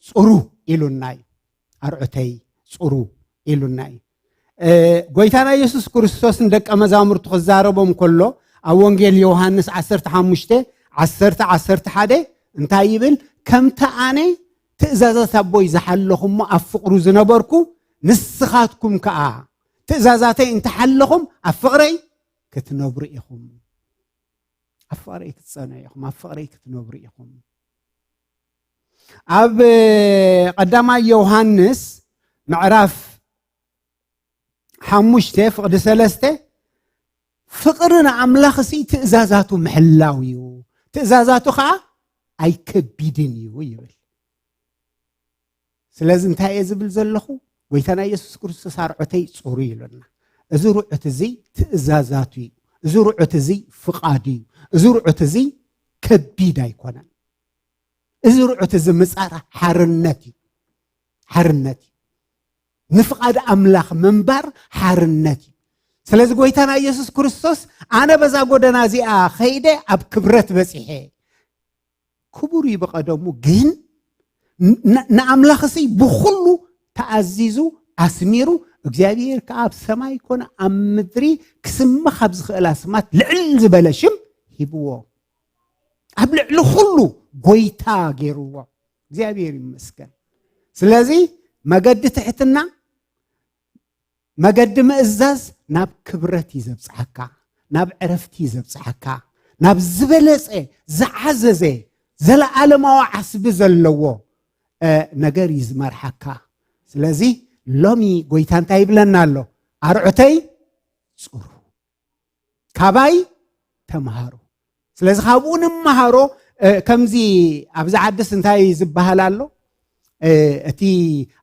ጽሩ ኢሉና እዩ። ኣርዑተይ ጽሩ ኢሉና እዩ። ጎይታና ኢየሱስ ክርስቶስ ንደቀ መዛሙርቱ ክዛረቦም ከሎ ኣብ ወንጌል ዮሃንስ ዓሰርተ ሓሙሽተ ዓሰርተ ዓሰርተ ሓደ እንታይ ይብል? ከምቲ ኣነ ትእዛዛት ኣቦይ ዝሓለኹሞ ኣብ ፍቕሩ ዝነበርኩ ንስኻትኩም ከኣ ትእዛዛተይ እንተሓለኹም ኣብ ፍቕረይ ክትነብሩ ኢኹም። ኣብ ፍቕረይ ክትጸንዑ ኢኹም፣ ኣብ ፍቕረይ ክትነብሩ ኢኹም። ኣብ ቀዳማይ ዮሃንስ ምዕራፍ ሓሙሽተ ፍቕዲ ሰለስተ ፍቕሪ ንኣምላኽሲ ትእዛዛቱ ምሕላው እዩ፣ ትእዛዛቱ ኸዓ ኣይከቢድን እዩ ይብል። ስለዚ እንታይ እየ ዝብል ዘለኹ? ጎይታና ኢየሱስ ክርስቶስ ኣርዑተይ ጽሩ ኢሉና። እዚ ርዑት እዚ ትእዛዛቱ እዩ። እዚ ርዑት እዚ ፍቓዱ እዩ። እዚ ርዑት እዚ ከቢድ ኣይኮነን። እዚ ርዑት እዚ ምጻር ሓርነት እዩ። ሓርነት እዩ። ንፍቓድ ኣምላኽ ምንባር ሓርነት እዩ። ስለዚ ጎይታና ኢየሱስ ክርስቶስ ኣነ በዛ ጎደና እዚኣ ኸይደ ኣብ ክብረት በጺሐ ክቡር እዩ ብቐደሙ፣ ግን ንኣምላኽሲ ብኹሉ ተኣዚዙ ኣስሚሩ፣ እግዚኣብሔር ከኣ ኣብ ሰማይ ኮነ ኣብ ምድሪ ክስመ ካብ ዝኽእል ኣስማት ልዕል ዝበለ ሽም ሂብዎ። ኣብ ልዕሊ ኩሉ ጎይታ ገይርዎ። እግዚኣብሔር ይመስገን። ስለዚ መገዲ ትሕትና፣ መገዲ ምእዛዝ ናብ ክብረት እዩ ዘብጽሓካ፣ ናብ ዕረፍቲ እዩ ዘብጽሓካ፣ ናብ ዝበለጸ ዝዓዘዘ ዘለዓለማዊ ዓስቢ ዘለዎ ነገር እዩ ዝመርሓካ። ስለዚ ሎሚ ጎይታ እንታይ ይብለና ኣሎ? ኣርዑተይ ጽሩ፣ ካባይ ተምሃሩ። ስለዚ ካብኡ ንመሃሮ። ከምዚ ኣብዚ ዓድስ እንታይ ዝበሃል ኣሎ? እቲ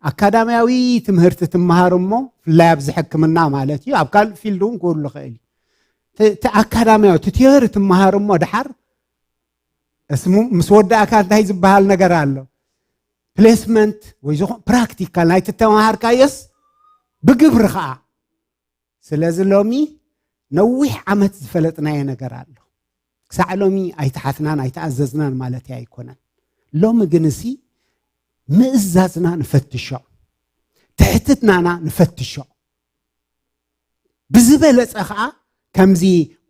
ኣካዳሚያዊ ትምህርቲ ትመሃር እሞ፣ ብፍላይ ኣብዚ ሕክምና ማለት እዩ፣ ኣብ ካልእ ፊልድ እውን ክህሉ ይኽእል እዩ። እቲ ኣካዳሚያዊ፣ እቲ ቲዮሪ ትመሃር እሞ፣ ድሓር ምስ ወዳእካ እንታይ ዝበሃል ነገር ኣሎ? ፕሌስመንት ወይ ዝኾ ፕራክቲካል ናይቲ ተምሃርካዮስ ብግብሪ ኸዓ። ስለዚ ሎሚ ነዊሕ ዓመት ዝፈለጥናዮ ነገር ኣሎ። ክሳዕ ሎሚ ኣይተሓትናን ኣይተኣዘዝናን ማለት ኣይኮነን። ሎሚ ግን እሲ ምእዛዝና ንፈትሾ፣ ትሕትናና ንፈትሾ። ብዝበለጸ ኸዓ ከምዚ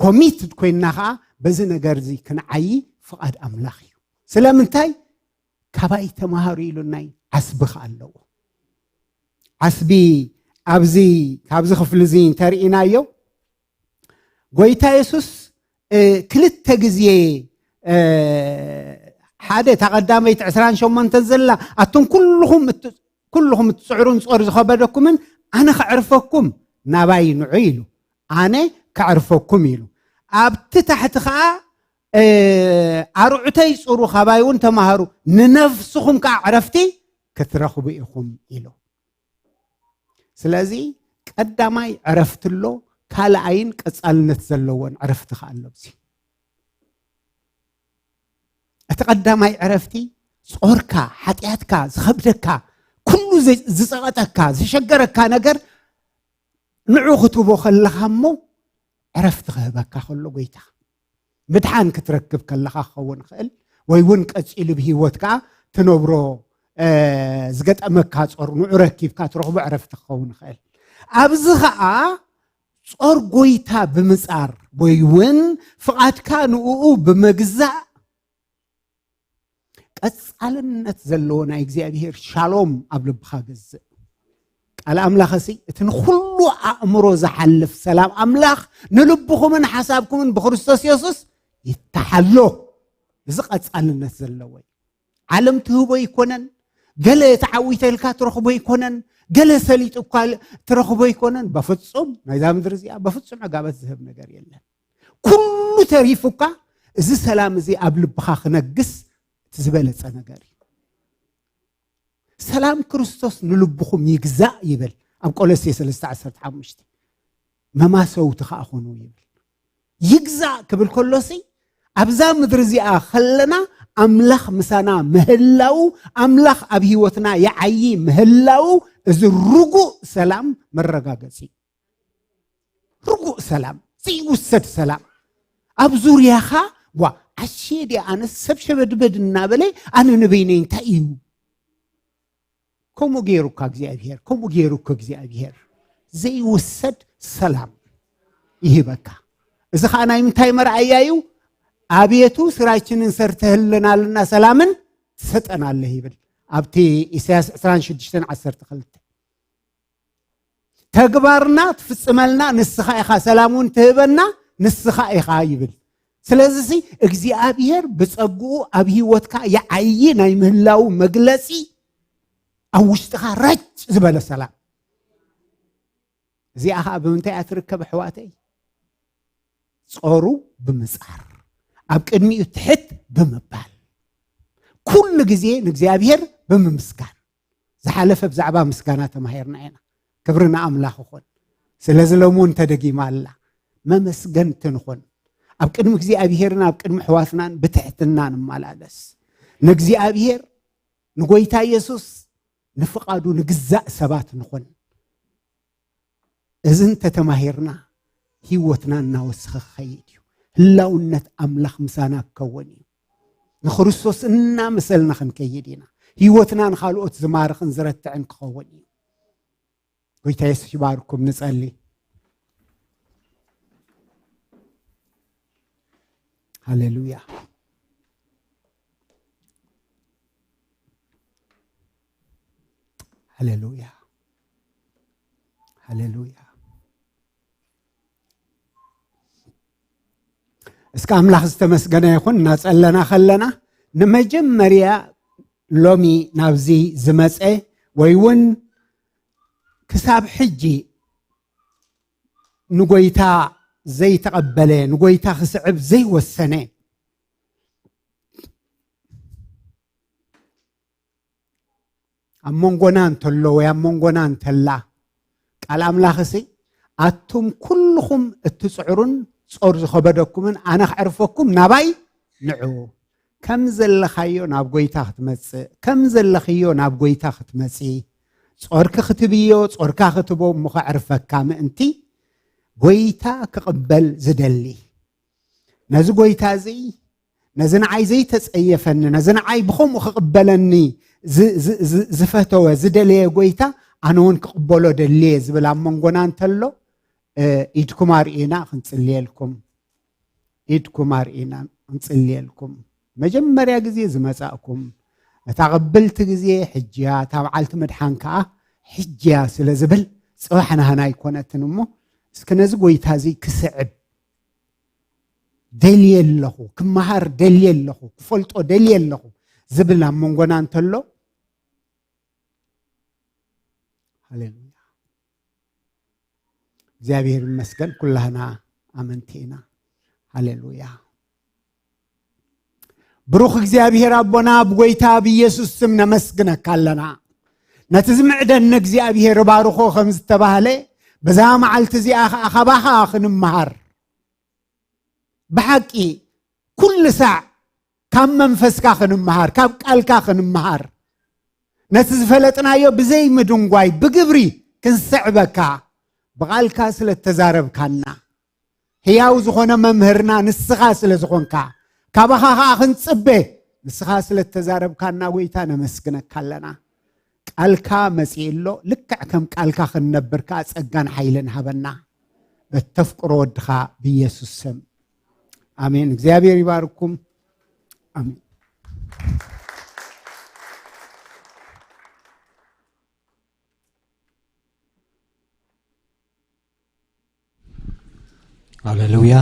ኮሚትድ ኮይንና ኸዓ በዚ ነገር እዚ ክንዓዪ ፍቓድ ኣምላኽ እዩ። ስለምንታይ? ካባይ ተምሃሩ ኢሉናይ ዓስቢ ኸዓ ኣለዎ። ዓስቢ ኣብዚ፣ ካብዚ ክፍሊ እዚ እንተርኢናዮ፣ ጎይታ የሱስ ክልተ ግዜ፣ ሓደ፣ እታ ቀዳመይቲ ዕስራን ሸሞንተን ዘላ፣ ኣቱም ኩልኹም እት- ኩልኹም እትጽዕሩን ጾር ዝኸበደኩምን ኣነ ከዕርፈኩም ናባይ ንዑ ኢሉ። ኣነ ከዕርፈኩም ኢሉ። ኣብቲ ታሕቲ ኸዓ ኣርዑተይ ጽሩ፣ ካባይ እውን ተማሃሩ፣ ንነፍስኹም ከዓ ዕረፍቲ ክትረኽቡ ኢኹም ኢሉ። ስለዚ ቀዳማይ ዕረፍቲ ኣሎ፣ ካልኣይን ቀጻልነት ዘለዎን ዕረፍቲ ከዓ ኣሎ። እዚ እቲ ቀዳማይ ዕረፍቲ ጾርካ፣ ሓጢኣትካ፣ ዝኸብደካ፣ ኩሉ ዝጸቐጠካ፣ ዝሸገረካ ነገር ንዑ ክትቦ ከለኻ እሞ ዕረፍቲ ክህበካ ከሎ ጎይታ ምድሓን ክትረክብ ከለኻ ክኸውን ይኽእል፣ ወይ እውን ቀጺሉ ብህይወት ከዓ ትነብሮ ዝገጠመካ ጾር ንዑ ረኪብካ ትረኽቦ ዕረፍቲ ክኸውን ይኽእል። ኣብዚ ከዓ ጾር ጎይታ ብምጻር ወይ እውን ፍቓድካ ንእኡ ብምግዛእ ቀጻልነት ዘለዎ ናይ እግዚኣብሔር ሻሎም ኣብ ልብኻ ገዝእ። ቃል ኣምላኽ እሲ እቲ ንኹሉ ኣእምሮ ዝሓልፍ ሰላም ኣምላኽ ንልብኹምን ሓሳብኩምን ብክርስቶስ የሱስ ይተሓሎ። እዚ ቀጻልነት ዘለዎ እዩ። ዓለም ትህቦ ኣይኮነን። ገለ ተዓዊተ ኢልካ ትረኽቦ ኣይኮነን። ገለ ሰሊጡ እኳ ትረኽቦ ኣይኮነን። በፍጹም ናይዛ ምድሪ እዚኣ በፍጹም ዕጋበት ዝህብ ነገር የለን። ኩሉ ተሪፉካ እዚ ሰላም እዚ ኣብ ልብኻ ክነግስ እቲ ዝበለጸ ነገር እዩ። ሰላም ክርስቶስ ንልብኹም ይግዛእ ይብል ኣብ ቆሎሴ ሰለስተ ዓሰርተ ሓሙሽተ። መማሰውቲ ኸኣ ኹኑ ይብል። ይግዛእ ክብል ከሎሲ ኣብዛ ምድሪ እዚኣ ከለና ኣምላኽ ምሳና ምህላው፣ ኣምላኽ ኣብ ህይወትና ይዓዪ ምህላው፣ እዚ ርጉእ ሰላም መረጋገጺ እዩ። ርጉእ ሰላም፣ ዘይውሰድ ሰላም። ኣብ ዙርያኻ ዋ ዓሼ ድየ ኣነ ሰብ ሸበድበድ እናበለ ኣነ ንበይነይ እንታይ እዩ? ከምኡ ገይሩካ እግዚኣብሔር፣ ከምኡ ገይሩካ እግዚኣብሔር ዘይውሰድ ሰላም ይህበካ። እዚ ኸዓ ናይ ምንታይ መርኣያ እዩ? አቤቱ ስራችንን ሰርተህልናልና ሰላምን ትሰጠናለህ ይብል ኣብቲ ኢሳያስ ዕስራን ሽዱሽተን ዓሰርተ ክልተ። ተግባርና ትፍጽመልና ንስኻ ኢኻ፣ ሰላም እውን ትህበና ንስኻ ኢኻ ይብል። ስለዚ ሲ እግዚኣብሔር ብጸግኡ ኣብ ህይወትካ ይዓዪ ናይ ምህላው መግለጺ ኣብ ውሽጥኻ ረጭ ዝበለ ሰላም። እዚኣ ኸዓ ብምንታይ እያ ትርከብ ኣሕዋተይ? ጾሩ ብምጻር፣ ኣብ ቅድሚኡ ትሕት ብምባል፣ ኩሉ ግዜ ንእግዚኣብሔር ብምምስጋን። ዝሓለፈ ብዛዕባ ምስጋና ተማሂርና ኢና። ክብሪ ንኣምላኽ ይኹን። ስለዚ ሎሚ እውን ተደጊማ ኣላ። መመስገንቲ ንኹን። ኣብ ቅድሚ እግዚኣብሔርን ኣብ ቅድሚ ኣሕዋትናን ብትሕትና ንመላለስ። ንእግዚኣብሔር፣ ንጎይታ የሱስ፣ ንፍቓዱ ንግዛእ ሰባት ንኹን። እዚ እንተተማሂርና ህይወትና እናወሰኸ ክኸይድ እዩ። ህላውነት ኣምላኽ ምሳና ክከውን እዩ። ንክርስቶስ እናመሰልና ክንከይድ ኢና። ህይወትና ንኻልኦት ዝማርኽን ዝረትዕን ክኸውን እዩ። ጎይታ የሱስ ይባርኩም። ንጸሊ። ሃሌሉያ፣ ሃሌሉያ፣ ሃሌሉያ። እስከ ኣምላኽ ዝተመስገነ ይኹን። እናጸለና ከለና ንመጀመርያ ሎሚ ናብዚ ዝመጸ ወይ እውን ክሳብ ሕጂ ንጎይታ ዘይተቐበለ፣ ንጎይታ ክስዕብ ዘይወሰነ፣ ኣብ መንጎና እንተሎ ወይ ኣብ መንጎና እንተላ፣ ቃል ኣምላኽሲ፣ ኣቱም ኩልኹም እትጽዕሩን ጾር ዝኸበደኩምን ኣነ ክዕርፈኩም ናባይ ንዑ። ከም ዘለኻዮ ናብ ጎይታ ክትመጽእ፣ ከም ዘለኽዮ ናብ ጎይታ ክትመጺ፣ ጾርኪ ክትብዮ፣ ጾርካ ክትቦ እሞ ከዕርፈካ ምእንቲ ጎይታ ክቕበል ዝደሊ። ነዚ ጎይታ እዚ፣ ነዚ ንዓይ ዘይተጸየፈኒ፣ ነዚ ንዓይ ብኸምኡ ክቕበለኒ ዝ-፣ ዝ-፣ ዝ-፣ ዝፈተወ፣ ዝደለየ ጎይታ ኣነ እውን ክቕበሎ ደልየ ዝብል ኣብ መንጎና እንተሎ፣ እ፣ ኢድኩም ኣርእዩና ክንጽልየልኩም። ኢድኩም ኣርእዩና ክንጽልየልኩም። መጀመርያ ግዜ ዝመጻእኩም፣ እታ ቅብልቲ ግዜ ሕጅያ፣ እታ መዓልቲ ምድሓን ከኣ ሕጅያ ስለ ዝብል፣ ጽባሕ ናህና ኣይኮነትን እሞ፣ እስኪ ነዚ ጎይታ እዚ ክስዕብ ደልየ ኣለኹ፣ ክመሃር ደልየ ኣለኹ፣ ክፈልጦ ደልየ ኣለኹ ዝብል ኣብ መንጎና እንተሎ፣ ሃሌሉያ። እግዚኣብሔር ይመስገን፣ ኩላህና ኣመንቲ ኢና። ሃሌሉያ። ብሩኽ እግዚኣብሔር ኣቦና፣ ብጎይታ ብኢየሱስ ስም ነመስግነካ ኣለና። ነቲ ዝምዕደኒ እግዚኣብሔር ባርኾ ከም ዝተባህለ፣ በዛ መዓልቲ እዚኣ ኸዓ ካባኻ ክንመሃር፣ ብሓቂ ኩሉ ሳዕ ካብ መንፈስካ ክንመሃር፣ ካብ ቃልካ ክንመሃር፣ ነቲ ዝፈለጥናዮ ብዘይ ምድንጓይ ብግብሪ ክንስዕበካ፣ ብቓልካ ስለ እተዛረብካና፣ ህያው ዝኾነ መምህርና ንስኻ ስለ ዝኾንካ፣ ካባኻ ኸዓ ክንጽበ፣ ንስኻ ስለ እተዛረብካና ጎይታ ነመስግነካ ኣለና። ቃልካ መጺኡ ኣሎ፣ ልክዕ ከም ቃልካ ክንነብር ከኣ ጸጋን ሓይልን ሃበና። በተፍቅሮ ወድኻ ብኢየሱስ ስም። ኣሜን። እግዚኣብሔር ይባርኩም። ኣሜን። ሃሌሉያ።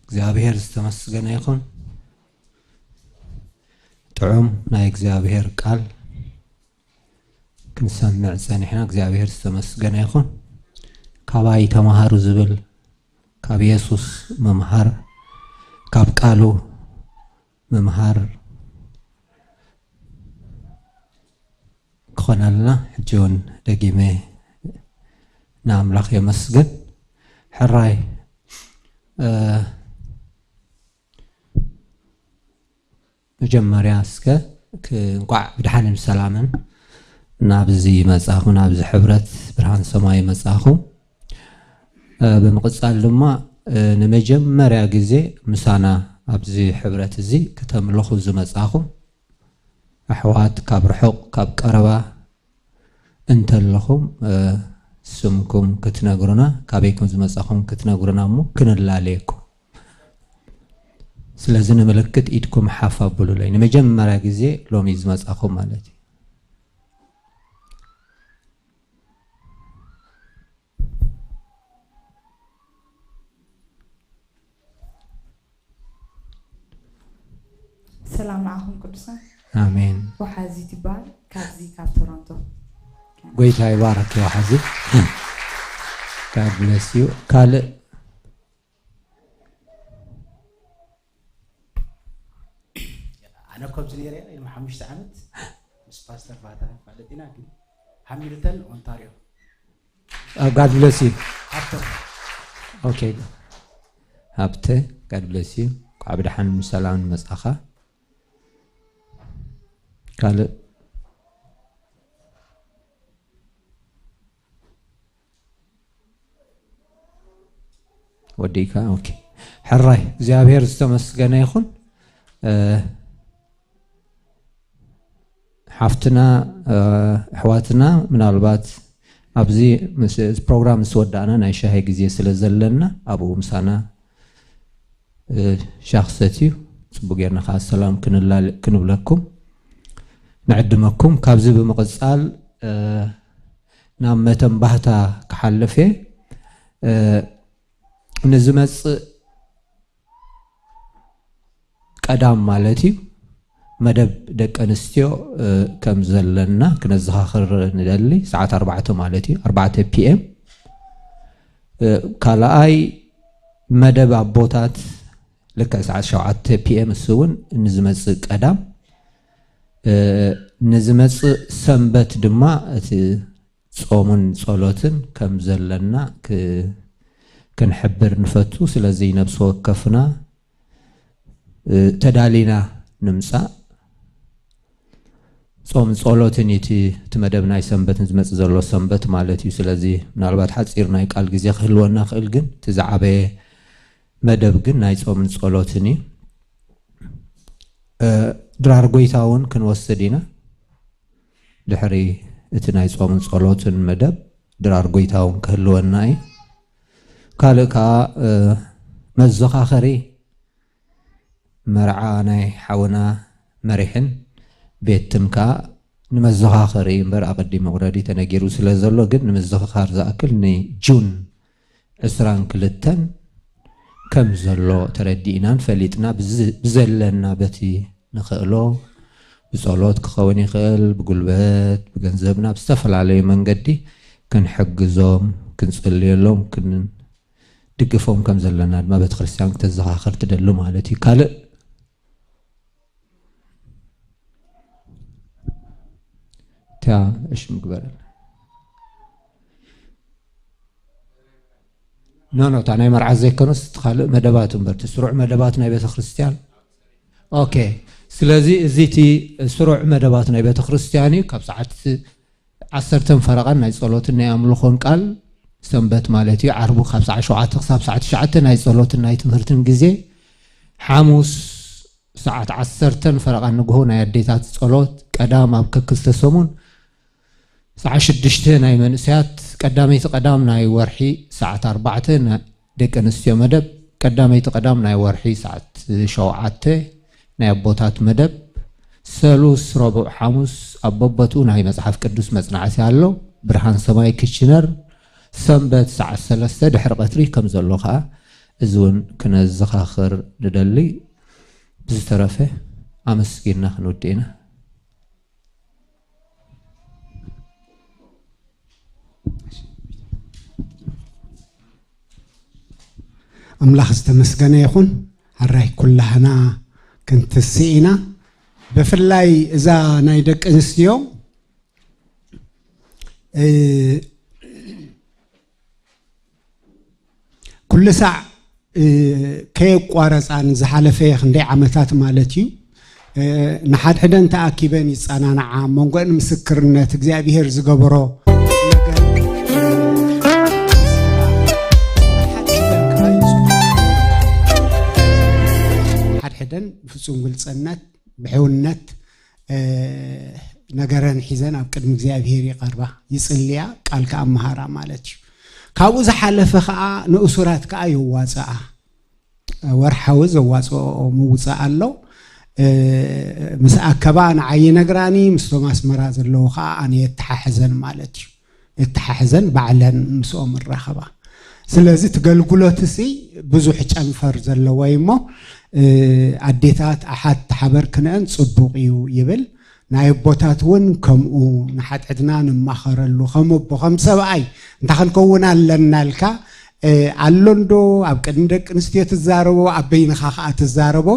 እግዚኣብሔር ዝተመስገነ ይኹን። ጥዑም ናይ እግዚኣብሔር ቃል ክንሰምዕ ጸኒሕና። እግዚኣብሔር ዝተመስገነ ይኹን። ካባይ ተማሃሩ ዝብል፣ ካብ የሱስ ምምሃር፣ ካብ ቃሉ ምምሃር ክኾነልና ሕጂ እውን ደጊመ ንኣምላኽ የመስግን። ሕራይ፣ እ፣ መጀመርያ እስከ ክ-፣ እንቋዕ ብደሓንን ብሰላምን ናብዚ መጻኹም፣ ናብዚ ሕብረት ብርሃን ሰማይ መጻኹም። እ፣ ብምቕጻል ድማ፣ እ፣ ንመጀመርያ ግዜ ምሳና ኣብዚ ሕብረት እዚ ከተምልኹ ዝመጻኹም ኣሕዋት፣ ካብ ርሑቕ ካብ ቀረባ እንተለኹም፣ እ፣ ስምኩም ክትነግሩና፣ ካበይ ከም ዝመጻኹም ክትነግሩና እሞ ክንላለየኩም። ስለዚ ንምልክት ኢድኩም ሓፍ ኣብሉለይ። ንመጀመርያ ግዜ ሎሚ ዝመጻኹም ማለት እዩ። ሰላም ንዓኹም ቅዱሳን። ኣሜን። ወሓዚት ይበሃል፣ ካብዚ ካብ ቶሮንቶ። ጎይታ ይባረክ። ወሓዚ፣ God bless you። ካልእ? ኣነ እኮ ኣብዚ ነይረ እየ፣ ቅድሚ ሓሙሽተ ዓመት ምስ ፓስተር ባህታ ንፋለጥ ኢና፣ ግን ሃሚልተን ኦንታሪዮ። God bless you። ሃብቶም። ኦኬ። ሃብተ፣ God bless you። እንኳዕ ብደሓን ብሰላም መጻኻ። ካልእ? ወዲእካ? ኦኬ። ሕራይ፣ እግዚኣብሔር ዝተመስገነ ይኹን። እ፣ ሓፍትና፣ እ፣ ኣሕዋትና፣ ምናልባት ኣብዚ ምስ፣ እዚ ፕሮግራም ምስ ወዳእና ናይ ሻሂ ግዜ ስለ ዘለና፣ ኣብኡ ምሳና፣ እ፣ ሻሂ ክሰትዩ፣ ጽቡቕ ጌርና ከኣ ሰላም ክንላለ-፣ ክንብለኩም ንዕድመኩም። ካብዚ ብምቕጻል፣ እ፣ ናብ መተንባህታ ክሓልፍ እየ። እ፣ ንዝመጽእ ቀዳም ማለት እዩ። መደብ ደቂ ኣንስትዮ ከም ዘለና ክነዘኻኽር ንደሊ። ሰዓት ኣርባዕተ ማለት እዩ፣ ኣርባዕተ ፒኤም። ካልኣይ መደብ ኣቦታት ልክዕ ሰዓት ሸውዓተ ፒኤም፣ እሱ እውን ንዝመፅእ ቀዳም፣ ንዝመፅእ ሰንበት ድማ እቲ ጾምን ጸሎትን ከም ዘለና ክንሕብር ንፈቱ። ስለዚ ነብሲ ወከፍና ተዳሊና ንምጻእ። ጾምን ጸሎትን እቲ መደብ ናይ ሰንበት ንዝመጽእ ዘሎ ሰንበት ማለት እዩ። ስለዚ ምናልባት ሓጺር ናይ ቃል ግዜ ክህልወና ክእል፣ ግን እቲ ዝዓበየ መደብ ግን ናይ ጾምን ጸሎትን እዩ። ድራር ጎይታ እውን ክንወስድ ኢና። ድሕሪ እቲ ናይ ጾምን ጸሎትን መደብ ድራር ጎይታ እውን ክህልወና እዩ። ካልእ ከኣ መዘኻኸሪ መርዓ ናይ ሓውና መሪሕን ቤትን ከኣ ንመዘኻኸሪ እምበር ኣቐዲሙ ኦረዲ ተነጊሩ ስለ ዘሎ፣ ግን ንምዝኽኻር ዝኣክል ንጁን ዕስራን ክልተን ከም ዘሎ ተረዲእናን ፈሊጥና ብዘለና በቲ ንኽእሎ ብጸሎት ክኸውን ይኽእል፣ ብጉልበት፣ ብገንዘብና ብዝተፈላለዩ መንገዲ ክንሕግዞም ክንጽልየሎም ክንድግፎም ከም ዘለና ድማ ቤተክርስትያን ክተዘኻኽር ትደሉ ማለት እዩ። ካልእ እታ እሺ ምግበረል ኖ ኖ እታ ናይ መርዓት ዘይኮነስ እቲ ካልእ መደባት እምበር እቲ ስሩዕ መደባት ናይ ቤተክርስትያን። ኦኬ። ስለዚ እዚ እቲ ስሩዕ መደባት ናይ ቤተክርስትያን እዩ። ካብ ሰዓት ዓሰርተን ፈረቓን ናይ ጸሎትን ናይ ኣምልኾን ቃል፣ ሰንበት ማለት እዩ። ዓርቡ ካብ ሰዓት ሸውዓተ ክሳብ ሰዓት ትሽዓተ ናይ ጸሎትን ናይ ትምህርትን ግዜ። ሓሙስ ሰዓት ዓሰርተን ፈረቓን ንግሆ ናይ ኣዴታት ጸሎት። ቀዳም ኣብ ከክልተ ሰሙን ሰዓት ሽዱሽተ ናይ መንእሰያት ቀዳመይቲ ቀዳም ናይ ወርሒ፣ ሰዓት ኣርባዕተ ናይ ደቂ ኣንስትዮ መደብ፣ ቀዳመይቲ ቀዳም ናይ ወርሒ ሰዓት ሸውዓተ ናይ ኣቦታት መደብ። ሰሉስ፣ ረቡዕ፣ ሓሙስ ኣብ በቦትኡ ናይ መጽሓፍ ቅዱስ መጽናዕቲ ኣሎ። ብርሃን ሰማይ ክችነር ሰንበት ሰዓት ሰለስተ ድሕሪ ቀትሪ ከም ዘሎ ከኣ እዚ እውን ክነዘኻኽር ንደሊ። ብዝተረፈ ኣመስጊንና ክንውድእ ኢና። ኣምላኽ ዝተመስገነ ይኹን። ሕራይ ኩላህና ክንትስእ ኢና። ብፍላይ እዛ ናይ ደቂ ኣንስትዮ ኩሉ ሳዕ ከየቋረፃ ንዝሓለፈ ክንደይ ዓመታት ማለት እዩ ንሓድሕደን ተኣኪበን ይፀናናዓ። መንጎአን ምስክርነት እግዚኣብሄር ዝገበሮ ነገር ሓድሕደን ብፍፁም ግልፅነት ብሕውነት ነገረን ሒዘን ኣብ ቅድሚ እግዚኣብሄር ይቐርባ፣ ይጽልያ፣ ቃል ከኣ መሃራ ማለት እዩ። ካብኡ ዝሓለፈ ከኣ ንእሱራት ከኣ የዋጽኣ። ወርሓዊ ዘዋጽኦ ምውጻእ ኣሎ። ምስ ኣከባ ንዓይ ይነግራኒ፣ ምስቶም ኣስመራ ዘለዉ ከኣ ኣነ የተሓሕዘን ማለት እዩ። የተሓሕዘን ባዕለን ምስኦም እራኸባ። ስለዚ እቲ ገልግሎት እሲ ብዙሕ ጨንፈር ዘለዎ እዩ እሞ ኣዴታት ኣሓት ተሓበርክንአን ጽቡቕ እዩ ይብል። ናይ ኣቦታት እውን ከምኡ ንሓድሕድና ንማኸረሉ፣ ከም ኣቦ ከም ሰብኣይ እንታይ ክንከውን ኣለና ኢልካ ኣሎ እንዶ ኣብ ቅድሚ ደቂ ኣንስትዮ ትዛረቦ ኣብ በይንኻ ከዓ ትዛረቦ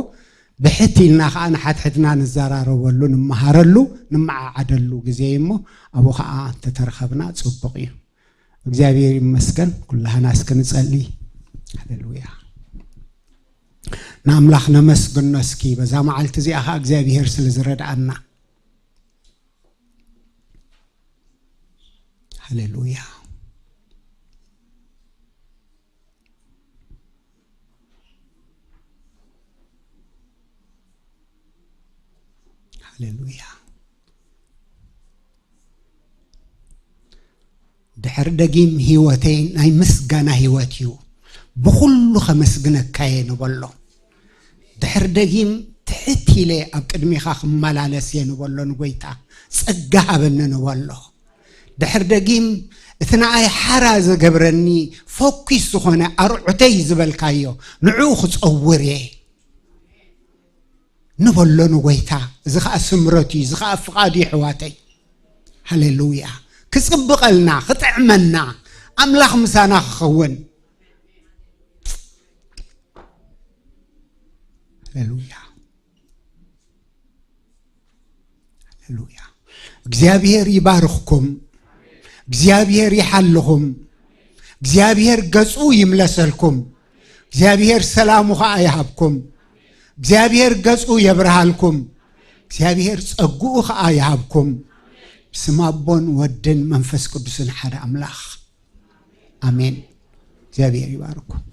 ብሕት ኢልና ከዓ ንሓድሕድና ንዘራረበሉ፣ ንመሃረሉ፣ ንመዓዓደሉ ግዜ እዩ እሞ ኣብኡ ከዓ እንተተረኸብና ፅቡቕ እዩ። እግዚኣብሔር ይመስገን። ኩላህና እስኪ ንጸሊ። ሃሌሉያ። ንኣምላኽ ነመስግኖ እስኪ በዛ መዓልቲ እዚኣ ከዓ እግዚኣብሔር ስለ ዝረድኣና። ሃሌሉያ። ሃሌሉያ። ድሕሪ ደጊም ህይወተይ ናይ ምስጋና ህይወት እዩ። ብኹሉ ከመስግነካ እየ ንበሎ። ድሕሪ ደጊም ትሕት ኢለ ኣብ ቅድሚኻ ክመላለስ እየ ንበሎ። ንጎይታ ጸጋ ሃበኒ ንበሎ። ድሕሪ ደጊም እቲ ንኣይ ሓራ ዘገብረኒ ፈኲስ ዝኾነ ኣርዑተይ ዝበልካዮ ንዕኡ ክጸውር እየ። ንበሎ ንጎይታ። እዚ ኸዓ ስምረት እዩ፣ እዚ ኸዓ ፍቓድ እዩ ኣሕዋተይ። ሃሌሉያ። ክጽብቐልና፣ ክጥዕመና፣ ኣምላኽ ምሳና ክኸውን። ሃሌሉያ። ሃሌሉያ። እግዚኣብሔር ይባርኽኩም። እግዚኣብሔር ይሓልኹም። እግዚኣብሔር ገጹ ይምለሰልኩም። እግዚኣብሔር ሰላሙ ኸዓ ይሃብኩም። እግዚኣብሔር ገጹ የብርሃልኩም። እግዚኣብሔር ጸግኡ ኸዓ ይሃብኩም። ብስም ኣቦን ወድን መንፈስ ቅዱስን ሓደ ኣምላኽ ኣሜን። እግዚኣብሔር ይባርኩም።